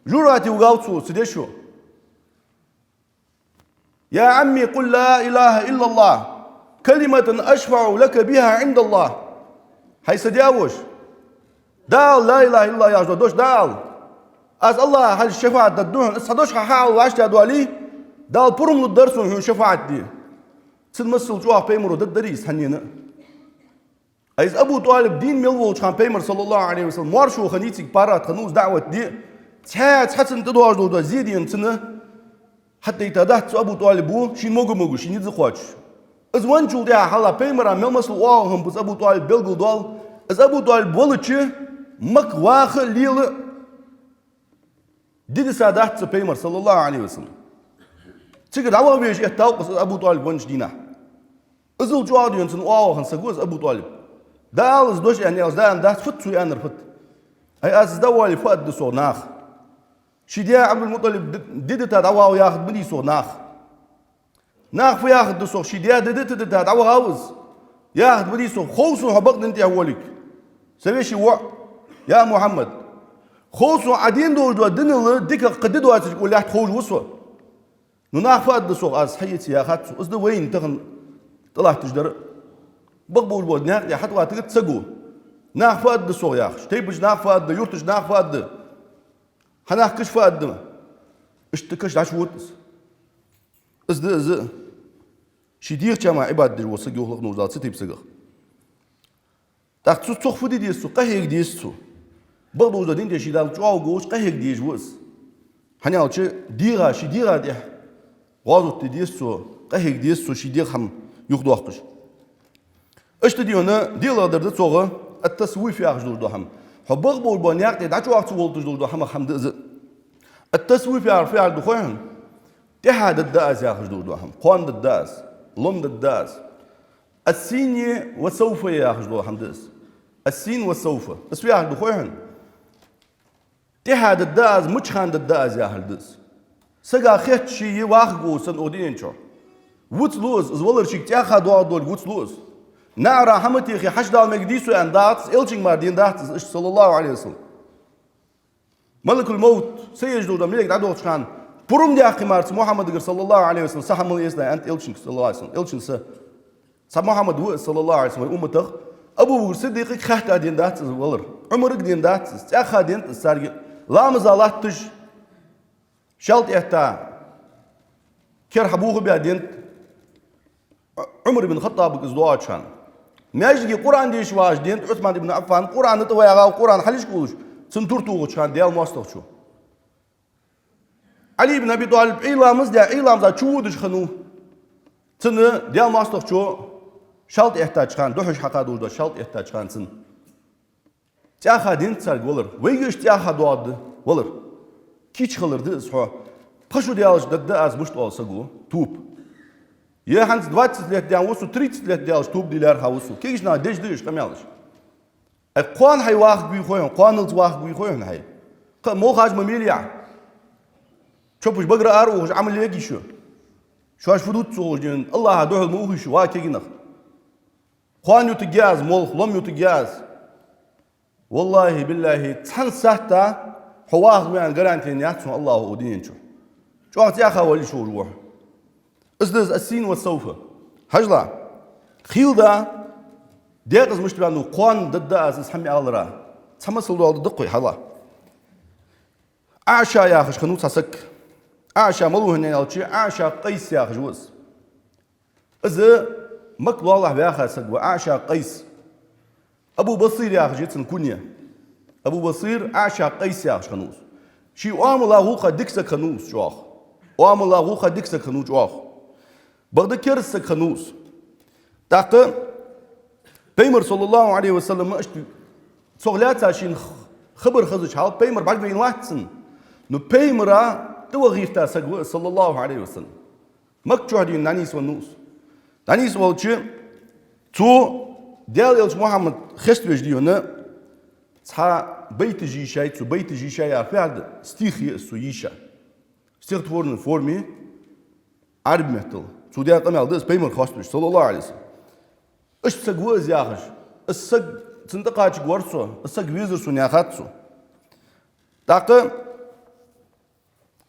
ЖожагӀате вугав цу, цу дешо. يا عم قل لا إله إلا الله كلمة أشفع لك بها عند الله. ХӀай са даь воша, дӀаала ла илахӀа иллаллахӀ яхаш дола дош дӀаала. Аз АллахӀа хьалха шафаӀат дергда хьона. Из цхьа дош хьа хьаала вӀаштӀехьадоале, Дала пурам лургдар сона хьона шафаӀат де. Цун масал чӀоагӀа пайхамаро дергдарий из хьаннена а. Из Абу ТӀалиб дийна мел волча хана пайхамар, саллаллахӀу Ӏалайхи ва саллам, моаршо хиннай цига, паргӀата хиннав из даӀват де. Цхьа, цхьа цунна тӀадоагӀаш дола зе денна цунна хьатӀадайта дац цу Абу ТӀалиба, шийна мога-мога, ший низ кхоачаш. Из венначул тӀехьагӀа хьалха пайхамара мел масал оагӀув хиннаб из Абу ТӀалиб белгалдоал. Из Абу ТӀалиб валача Макка ваха а лела а ди диса дац цу пайхамара, саллаллахӀу Ӏалайхи ва саллам. Цигара дӀаваха везаш эттав-кх из Абу ТӀалиб веннача дийнахьа. Иззал чӀоагӀа денна цунна оагӀув хинна саг ва из Абу ТӀалиб. ДӀаала из дош аьнна аьлча, дӀааьннадац, фуд цо аьннар, фуд. ХӀай, аз из дӀавоале фу аргда сох наха? Ший даь Ӏабдул-МутӀалиб ди, ди дита дӀавагӀа яхаргда ма дий сох наха? Наха фу яхаргда сох, ший даь ди дита дита дӀавахав из? Яхаргда ма дий сох, хов сона хьо бакъдина тӀехьа волга. Са веший воӀ, я Мухьаммад, хов сона Ӏа дийна долаш дола динал дикагӀа кхы ди доацилга лаьтта ховш ва со. Ну, наха фу аргда сох, аз хьаэца яхац цо, из да вайна тахан тӀалатташ дар. Бакъ болаш бола наькъа тӀа хьатӀаватаргда саго. Наха фу аргда сох яхаш, тайпача наха фу аргда, юртача наха фу аргда, хьа нах каша фу аргда. Иштта каша дӀачувода из. Из да из. Ший дегӀа чама Ӏибадат деш вола саг йохлакх нуждал цу тайпа сагах. ТӀаккха цу, цох фу де деза цо, къахьега деза цо. Бакъдолча дин тӀа ший Дала чӀоагӀо волча къахьега дезаш ва из. ХӀана аьлча дегӀа, ший дегӀа тӀехьа гӀазот де деза цо, къахьега деза цо, ший дегӀа хӀама юхадоаккхаш. Иштта дийна диълагӀа дар да цох ат-тасвиф яхаш долаш дола хӀама. Хьо бакъ болаш бола наькъа тӀа дӀачӀоагӀа ца волийташ долаш дола хӀамах хӀама да из. Ат-тасвиф яхар фу яхар да хой хьона? ТӀехьа дергда аз яхаш долаш дола хӀама, кхоана дергда аз, лом дергда аз. Ас-сийна ва савфа яхаш дола хӀама да из. Ас-сийна ва савфа. Из фу яхар да хой хьона? ТӀехьа дергда аз, мича хана дергда аз яхар да из. Сага хеташ ше вахаргва санна укх дунен чу. Вицлу из, из валар шийга цӀаьхха доагӀаргдолга вицлу из. НаӀара хӀама техе хьачудала мегадий со аьнна дац из, элчанга мара денна дац из, иштта, саллаллахӀу Ӏалайхи ва саллам. Малакул мовт, са еш долаш дола малейк дӀадохача хана, пурам даьккхе мара цу Мухьаммадагара, саллаллахӀу Ӏалайхи ва саллам, са хьа мала эца аьннад элчанга, саллаллахӀу Ӏалайхи ва саллам. Элчан са, цхьа Мухьаммад ва из, саллаллахӀу Ӏалайхи ва саллам, вай умматах. Абу Бакр Сиддикъага хаьтта денна дац из валар. Ӏумарага денна дац из, цӀаьхха деннад из царга. Ламаза латташ, шаьлта этта, кер хьабуха баь деннад Ӏумар ибн ХаттӀабага из доагӀача хана. Маьждиге Къуръан дешаш вагӀаш деннад Ӏусман ибн Ӏаффан, Къуръана тӀа вагӀа, Къуръан хьалхашка уллаш, цун тур тохача хана Даьла моастагӀчо. Ӏали ибн Аби ТӀалиб Ӏуйра ламаз даь, Ӏуйра ламаза чуводаш хиннав. Цунна Даьла моастагӀчо шаьлта эттача хана, духьаш хьакха долаш дола шаьлта эттача хана цунна. ЦӀаьхха деннад царга валар. Вайга иштта цӀаьхха доагӀаргда валар. Кийча хилар да из хьо. Пхи шу даьлча дергда аз мишта оал саго тоба. Е хӀанз двадцать лет даьнна ва со, тридцать лет даьлча тоба де лаьрхӀа ва со. Кегийча наха деш да уж къамаьлаш. Ай, кхоана хьай вахаргвий хой хьона, кхоаналца вахаргвий хой хьона хьай? Кхы а молхаш ма мелий Ӏа. Чопаш багара ара ухаш Ӏамал егий шо? Шоаш фу дувц ца ховш дийна, АллахӀа духьал ма ухий шо, ва кегий нах. Кхоана ютаргья аз молха, лом ютаргья аз. ВаллахӀи, биллахӀи, цхьан сахьата хьо вахаргва аьнна гаранти яц хьона АллахӀа укх дунен чу. ЧӀоагӀа цӀаьхха вала йиш йолаш ва хьо. Из да из ас-сийна ва савфа. Хьажал, хийла да, декъаза мишта ваьннав, кхоана дергда аз из хӀама аьлара. Цхьа масал доаладергда-кх вай, хьажал. Аъша яхаш хиннав цхьа саг. Аъша малув хьона аьлча, Аъша Къайс яхаш ва из. Из Макка лоалахьа ваьха саг ва, Аъша Къайс. Абу Басир яхаш я цун кунья. Абу Басир, Аъша Къайс яхаш хиннав из. Ший оамала, гӀулакха дика саг хиннав из чӀоагӀа. Оамала, гӀулакха дика саг хиннав чӀоагӀа. Бакъда кераста саг хиннав из. ТӀаккха Пайхамар, саллаллахӀу Ӏалайхи ва саллам, иштта цох лаьца шийна х-, хабар хезача хьал, Пайхамар бӀаргавайнавац цунна. Ну Пайхамара тӀаваха гӀерта саг ва из, саллаллахӀу Ӏалайхи ва саллам. Макка чу дийна дӀанийсвеннав из. ДӀанийсвелча, цо Даьла элча Мухьаммад хеставеш дийна цхьа байташ йийшай цо, байташ йийшай яхар фу яхар да, стих я из цо йийша. Стихотворной форме, Ӏарбий меттала. Цо даь къамаьл да из, пайхамар хоаставеш, саллаллахӀу Ӏалайхи ва саллам. Иштта саг ва из яхаш, из саг, цунна тӀакхачаргвар со, из саг везар сона яхад цо. ТӀаккха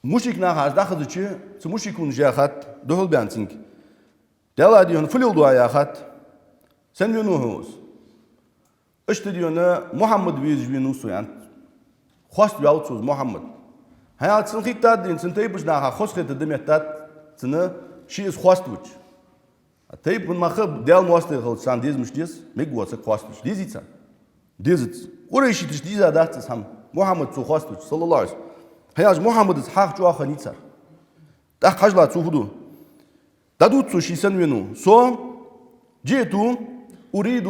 мушрик наха из дӀахазача, цу мушрикунаш яхад, духьал баьнна цунга: «Даьла, дий хьона, фу леладу Ӏа?» — яхад. «Сенна венав хьо из?» «Иштта, дий хьона, Мухьаммад везаш венав со», — аьннад. Хоаставаьв цо из Мухьаммад. ХӀана аьлча цунна хетад, дий хьона, цун тайпан наха хоза хетаргда моттад цунна, ше из хоаставича. А тайпан мах Даьла моастагӀий хилча, царна деза мишта деза, мегаш вола саг хоаставича, дезий царна? Дезац. Къурайшиташта дезадац из хӀама, Мухьаммад цо хоаставича, саллаллахӀу Ӏалайхи ва саллам. ХӀана аьлча Мухьаммадах хьаха чӀоагӀа хиннай цар. ТӀаккха хьажал цо фу ду. ДӀадувц цо ше сенна венав. Со: «جئت أريد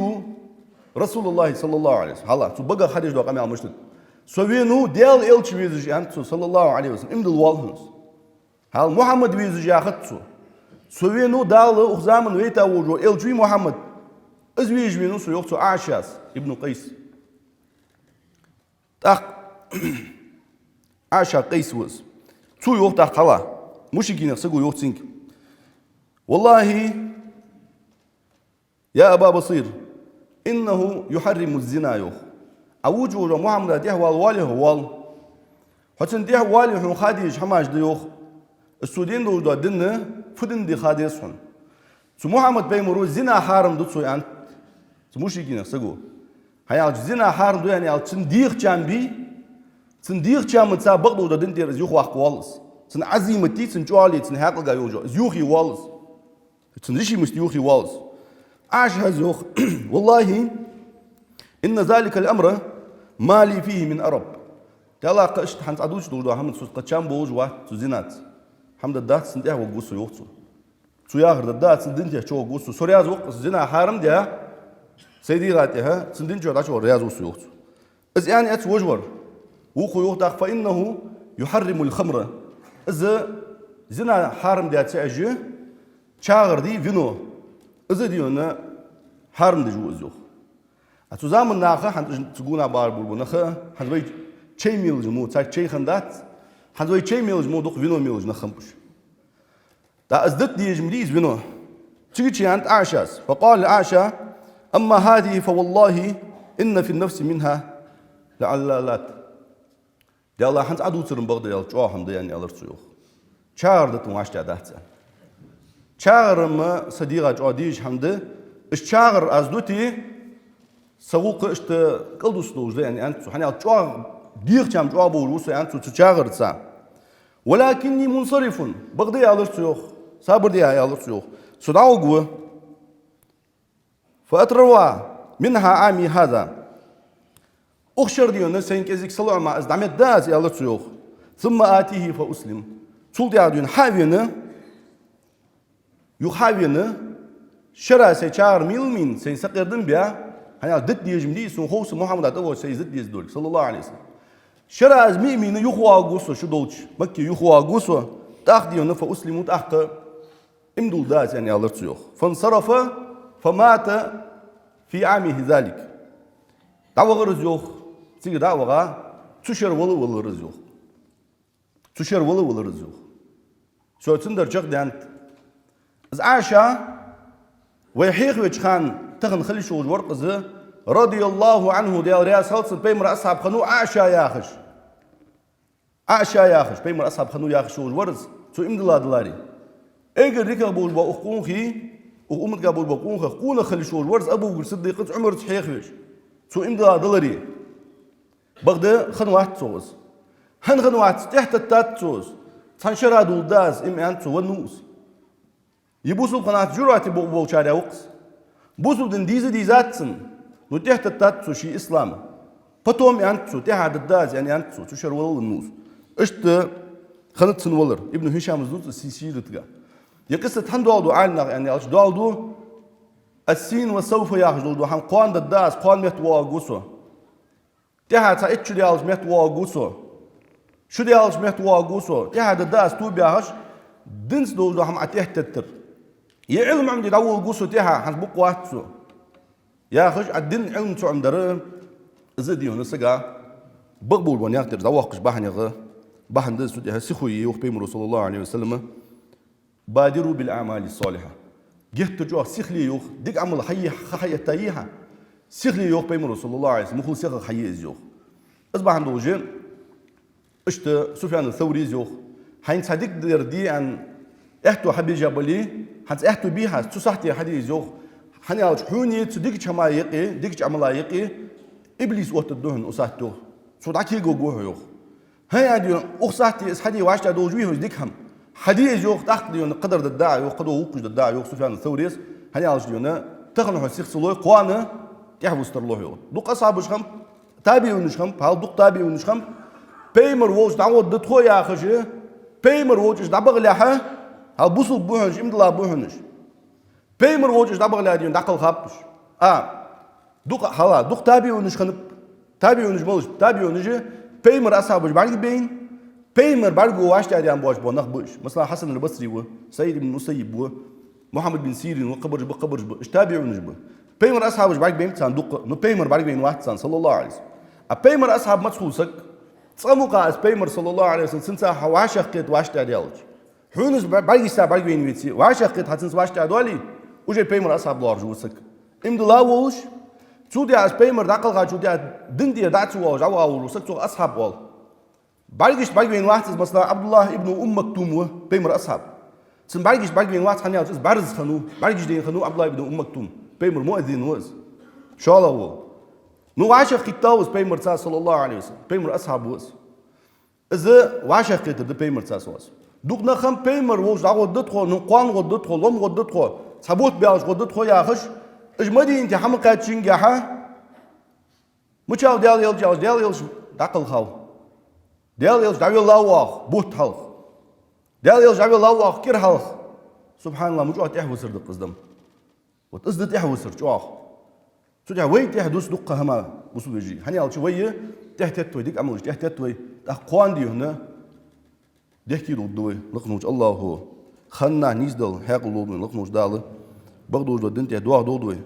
رسول الله صلى الله عليه وسلم». ХӀа, цо багах хьадеш дола къамаьл мишта да. «Со венав Даьла элча везаш», — аьннад цо, саллаллахӀу Ӏалайхи ва саллам, иман дилла воалл хьона из. ХӀа, Мухьаммад везаш яхац цо. «Со венав Дала укх заман вайта волаш вола элча вий Мухьаммад. Из везаш венав со», — йоах цо ӀаӀшас ибн Къайс. ТӀаккха ӀаӀша Къайс ва из. Цо йоах тӀаккха хьалха, мушрикех саго йоах цунга: «والله يا أبا بصير إنه يحرم الزنا», — йоах. «Ӏа вувцаш вола Мухьаммада тӀехвала воалле хьо, воалл. Хьо цунна тӀехвале, хьона ха дезаш хӀамаш да, — йоах. — Из цо дена долаш дола дин фу дин да ха деза хьона. Цу Мухьаммад пайхамаро зина хьарам ду, — цо аьннад цу мушрикех саго. — ХӀана аьлча зина хьарам ду аьнна аьлча, цун дегӀа чам бий, цун дегӀа чамаца бакъдолаш дола дина тӀера из юхаваккха воалл из. Цун Ӏазиматеи, цун чӀоагӀалеи, цун хьаькъалгеи йолаш из юхе воалл из. Цун решимостеи юхе воалл из». ӀаӀшас йоах: «والله إن ذلك الأمر ما لي فيه من أرب». «Даьлах, кхы иштта хӀанз Ӏа дувцаш долаш дола хӀама, цу кхы чам болаш вац цу зинаца. ХӀама дергдац, цунна тӀехваргва со, — йоах цо. — Цо яхар дергдац, цун дина тӀа чуваргва со. Со раьза ва-кх из зина хьарам даь, сай дегӀа тӀа, цун дина чу дӀачувара раьза ва со, — йоах цо. — Из аьнна эц вож вар. Вокхо йоах тӀаккха: فإنه يحرم الخمر. Из зина хьарам даь ца Ӏеш, чагӀар дий, вино, из, дий хьона, хьарам деш ва из, — йоах. — А цу заман наха, хӀанз цу гонахьа бахаш болаш бола нах, хӀанз вай чай мелаш мо, царга чай хиннадац, хӀанз вай чай мелаш мо дукха вино мелаш нах хиннаб уж. ТӀаккха из дита дезаш ма дий из вино». Цигача аьннад ӀаӀшас: «فقال أعشى: أما هذه فوالله إن في النفس منها لعلالات». «Даьлах, хӀанз Ӏа дувцар-м, бакъда аьлча, чӀоагӀа хӀама да, — аьнна, аьлар цо, — йоах. — ЧагӀар дита вӀаштӀехьадац. ЧагӀар-м са дегӀа чӀоагӀа дезаш хӀама да. Из чагӀар аз дите, са гӀулакх иштта кӀалдусаргдолаш да», — аьнна, аьннад цо. «ХӀана аьлча чӀоагӀа, дегӀа чам чӀоагӀа болаш ва со, — аьннад цо, — цу чагӀарца. ولكني منصرف. Бакъда, — аьлар цо, йоах, — сабар де, — аьлар цо, йоах, — со дӀаваргва. فأتروى منها عامي هذا. Укх шера, дий хьона, сайна кӀезига салоӀама из дӀаметтаде аз, — аьлар цо, йоах. — ثم آتيه فأسلم. Цул тӀехьагӀа, дий хьона, хьа а вена, юха хьа а вена, шера сай чагӀар мел а мийна, сайна сакъердам баь, хӀана аьлча дита дезаш ма дий из, сона хов со Мухьаммада тӀавоагӀаш, са из дита дезаш долга, саллаллахӀу Ӏалайхи ва саллам. Шера из мел а мийна, юхавоагӀаргва со шу долча, Макке юхавоагӀаргва со, тӀаккха, дий хьона, فأسلم, тӀаккха иман дулларгда аз», — аьнна, аьлар цо, йоах. فانصرف فمات في عامه ذلك. ДӀавахар из, йоах, цига дӀа а ваха, цу шера вала а велар из, йоах. Цу шера вала а велар из, йоах. Цо цундар чакхдаьннад. Из ӀаӀша, вай хьехавеча хана тахан хила йиш йолаш вар-кх из, رضي الله عنه, Даьла раьза хилва цунна, пайхамара асхьаб хиннав ӀаӀша яхаш. ӀаӀша яхаш, пайхамара асхьаб хиннав яхаш волаш вар из, цо иман дилладаларе. Эггара дикагӀа болаш бола укх къонахий, укх умматагахь болаш болча къонахех къонах хила йиш йолаш вар из, Абу Бакр Сиддикъаца, Ӏумарца хьехавеш, цо иман дилладаларе. Бакъда хиннавац цох из. ХӀана хиннавац? ТӀехьатеттад цо из. Цхьан шера дулларгда аз, иман, аьннад цо, веннав из. Е бусалба хиннад, жуьрете бу-, болчарех ва-кх из. Бусалба дин дийза дийзад цунна, но тӀехьатеттад цо ший ислам. Потом, аьннад цо, тӀехьа дергда аз, аьнна, аьннад цо, цу шера вала а веннав из. Иштта хиннад цун валар, Ибн Хишама дувц из сий-, сиратагахь. Е къиссат хӀана доаладу Ӏаламнаха аьнна аьлча, доаладу: «السين والسوف» яхаш долаш дола хӀама, кхоана дергда аз, кхоана меттавоагӀаргва со. ТӀехьа цхьа итт шу даьлча меттавоагӀаргва со. Шу даьлча меттавоагӀаргва со. ТӀехьа дергда аз тоба яхаш, динца долаш дола хӀама Ӏа тӀехьатеттар. Е Ӏилма Ӏомаде дӀаволларгва со тӀехьа, хӀанз бокъо вац со. Яхаш, Ӏа дин Ӏилма ца Ӏомадар, из, дий хьона, сага бакъ болаш бола наькъа тӀара дӀавоаккхаш бахьанех, бахьан да из, цу тӀехьа сихо е, йоах пайхамаро, саллаллахӀу Ӏалайхи ва саллам. بادروا بالأعمال الصالحة. Геттара чӀоагӀа сихле, йоах, дика Ӏамал хьае, ха хьаэтта е хьа. Сихле, йоах пайхамара, صلى الله عليه وسلم, мухул сихагӀа хьае из, йоах. Из бахьан долаш, иштта Суфьяну Саврийс йоах: хьайна цхьа дика дар де аьнна аьттув хьабежа бале, хьайна цхьа аьттув бе хьа, цу сахьте хьаде из, йоах. ХӀана аьлча хьона цу дикача хӀаман юкъе, дикача Ӏамалан юкъе иблис оттаргда хьона укх сахьте, йоах. Цо дӀакегавергва хьо, йоах. ХӀана аьлча укх сахьте из хьаде вӀаштӀехьадолаш вий хьо из дика хӀама? Хьаде из, йоах, тӀаккха, дий хьона, кхыдар дергда Ӏа, йоах, кхыдола воккхаш дергда Ӏа, йоах Суфьяну Саврийс. ХӀана аьлча, дий хьона, тахан хьо сих ца лой, кхоана тӀехьавусса тарлу хьо, йоах. Дукха асхьабаш хиннаб, табиӀунаш хиннаб, хьал дукха табиӀунаш хиннаб, пайхамар волча дӀагӀоргда тхо яхаш, пайхамар волча уж дӀабахалехьа, хьал бусалба ба хьона уж, иман дилла ба хьона уж. Пайхамар волча уж дӀабахалехьа, дий хьона, дӀакхалхаб уж. А, дукха, хьал, дукха табиӀунаш хиннаб. ТабиӀунаш малаш ба? ТабиӀунаш пайхамара асхьабаш бӀаргабайна, пайхамара бӀаргаго вӀаштӀехьадаьнна боацаш бола нах ба уж. Масала, Хьасан аль-Басри ва, СаӀид ибн Мусаййиб ва, Мухьаммад бин Сирин ва, кхыбараш ба, кхыбараш ба. Уж табиӀунаш ба. Пайхамара асхьабаш бӀаргабайнаб царна дуккха, но пайхамар бӀаргавайна вац царна, صلى الله عليه وسلم. А пайхамара асхьаб маца хул саг? Цкъа мукъагӀа из пайхамар, صلى الله عليه وسلم, цунца хьо вӀашагӀкхета вӀаштӀехьадаьлча. Хьона из бӀа-, бӀаргашца бӀаргавайна веце, вӀашагӀкхета хьо цунца вӀаштӀехьадоале, уже пайхамара асхьаб лоархӀаш ва из саг. Иман дилла волаш, цул тӀехьагӀа из пайхамар дӀакхалхачул тӀехьагӀа дина тӀера дӀа ца воалаш, дӀаваха волаш ва саг, цох асхьаб оал. БӀаргашца бӀаргавайна вац из, масала, Ӏабдуллахь ибн Умм Мактум ва, пайхамара асхьаб. Цун бӀаргашца бӀаргавайна вац, хӀана аьлча из бӀарза хиннав, бӀаргаш дайна хиннав Ӏабдуллахь ибн Умм Мактум, пайхамара муаззин ва из. ШоллагӀа вола. Ну, вӀашагӀкхийттав из пайхамарца, صلى الله عليه وسلم, пайхамара асхьаб ва из. Из вӀашагӀкхетар да пайхамарца, صلى الله عليه وسلم. Дукха нах хиннаб, пайхамар волча дӀагӀоргда тхо, ну, кхоана гӀоргда тхо, лом гӀоргда тхо, цхьа бутт баьлча гӀоргда тхо яхаш, уж Мадинате хьа ма кхаьччингехьа, мичав Даьла элча аьлча, Даьла элча дӀакхалхав. Даьла элча дӀавелла воагӀа бутт хьалха. Даьла элча дӀавелла воагӀа кӀира хьалха. СубхьаналлахӀ, мича чӀоагӀа тӀехьависар да-кх из, дий хьона. Вот из да тӀехьависар чӀоагӀа. Цул тӀехьагӀа вай тӀехьадус дуккха хӀама, бусалба вежарий. ХӀана аьлча вай тӀехьатетт вай, дика Ӏамалаш тӀехьатетт вай, тӀаккха кхоана, дий хьона, дехке долаш да вай. Лакха волча АллахӀо ханнахьа нийсдала хьаькъал лолда вайна, лакха волча Дала. Бакъдолаш дола дина тӀа доагӀа долда вай,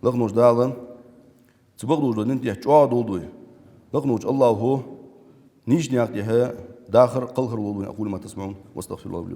лакха волча Дала. Цу бакъдолаш дола дина тӀа чӀоагӀа долда вай, лакха волча АллахӀо. Нийсача наькъа тӀа дахар, кхалхар лолда вайна. أقول ما تسمعون وأستغفر الله لي ولكم.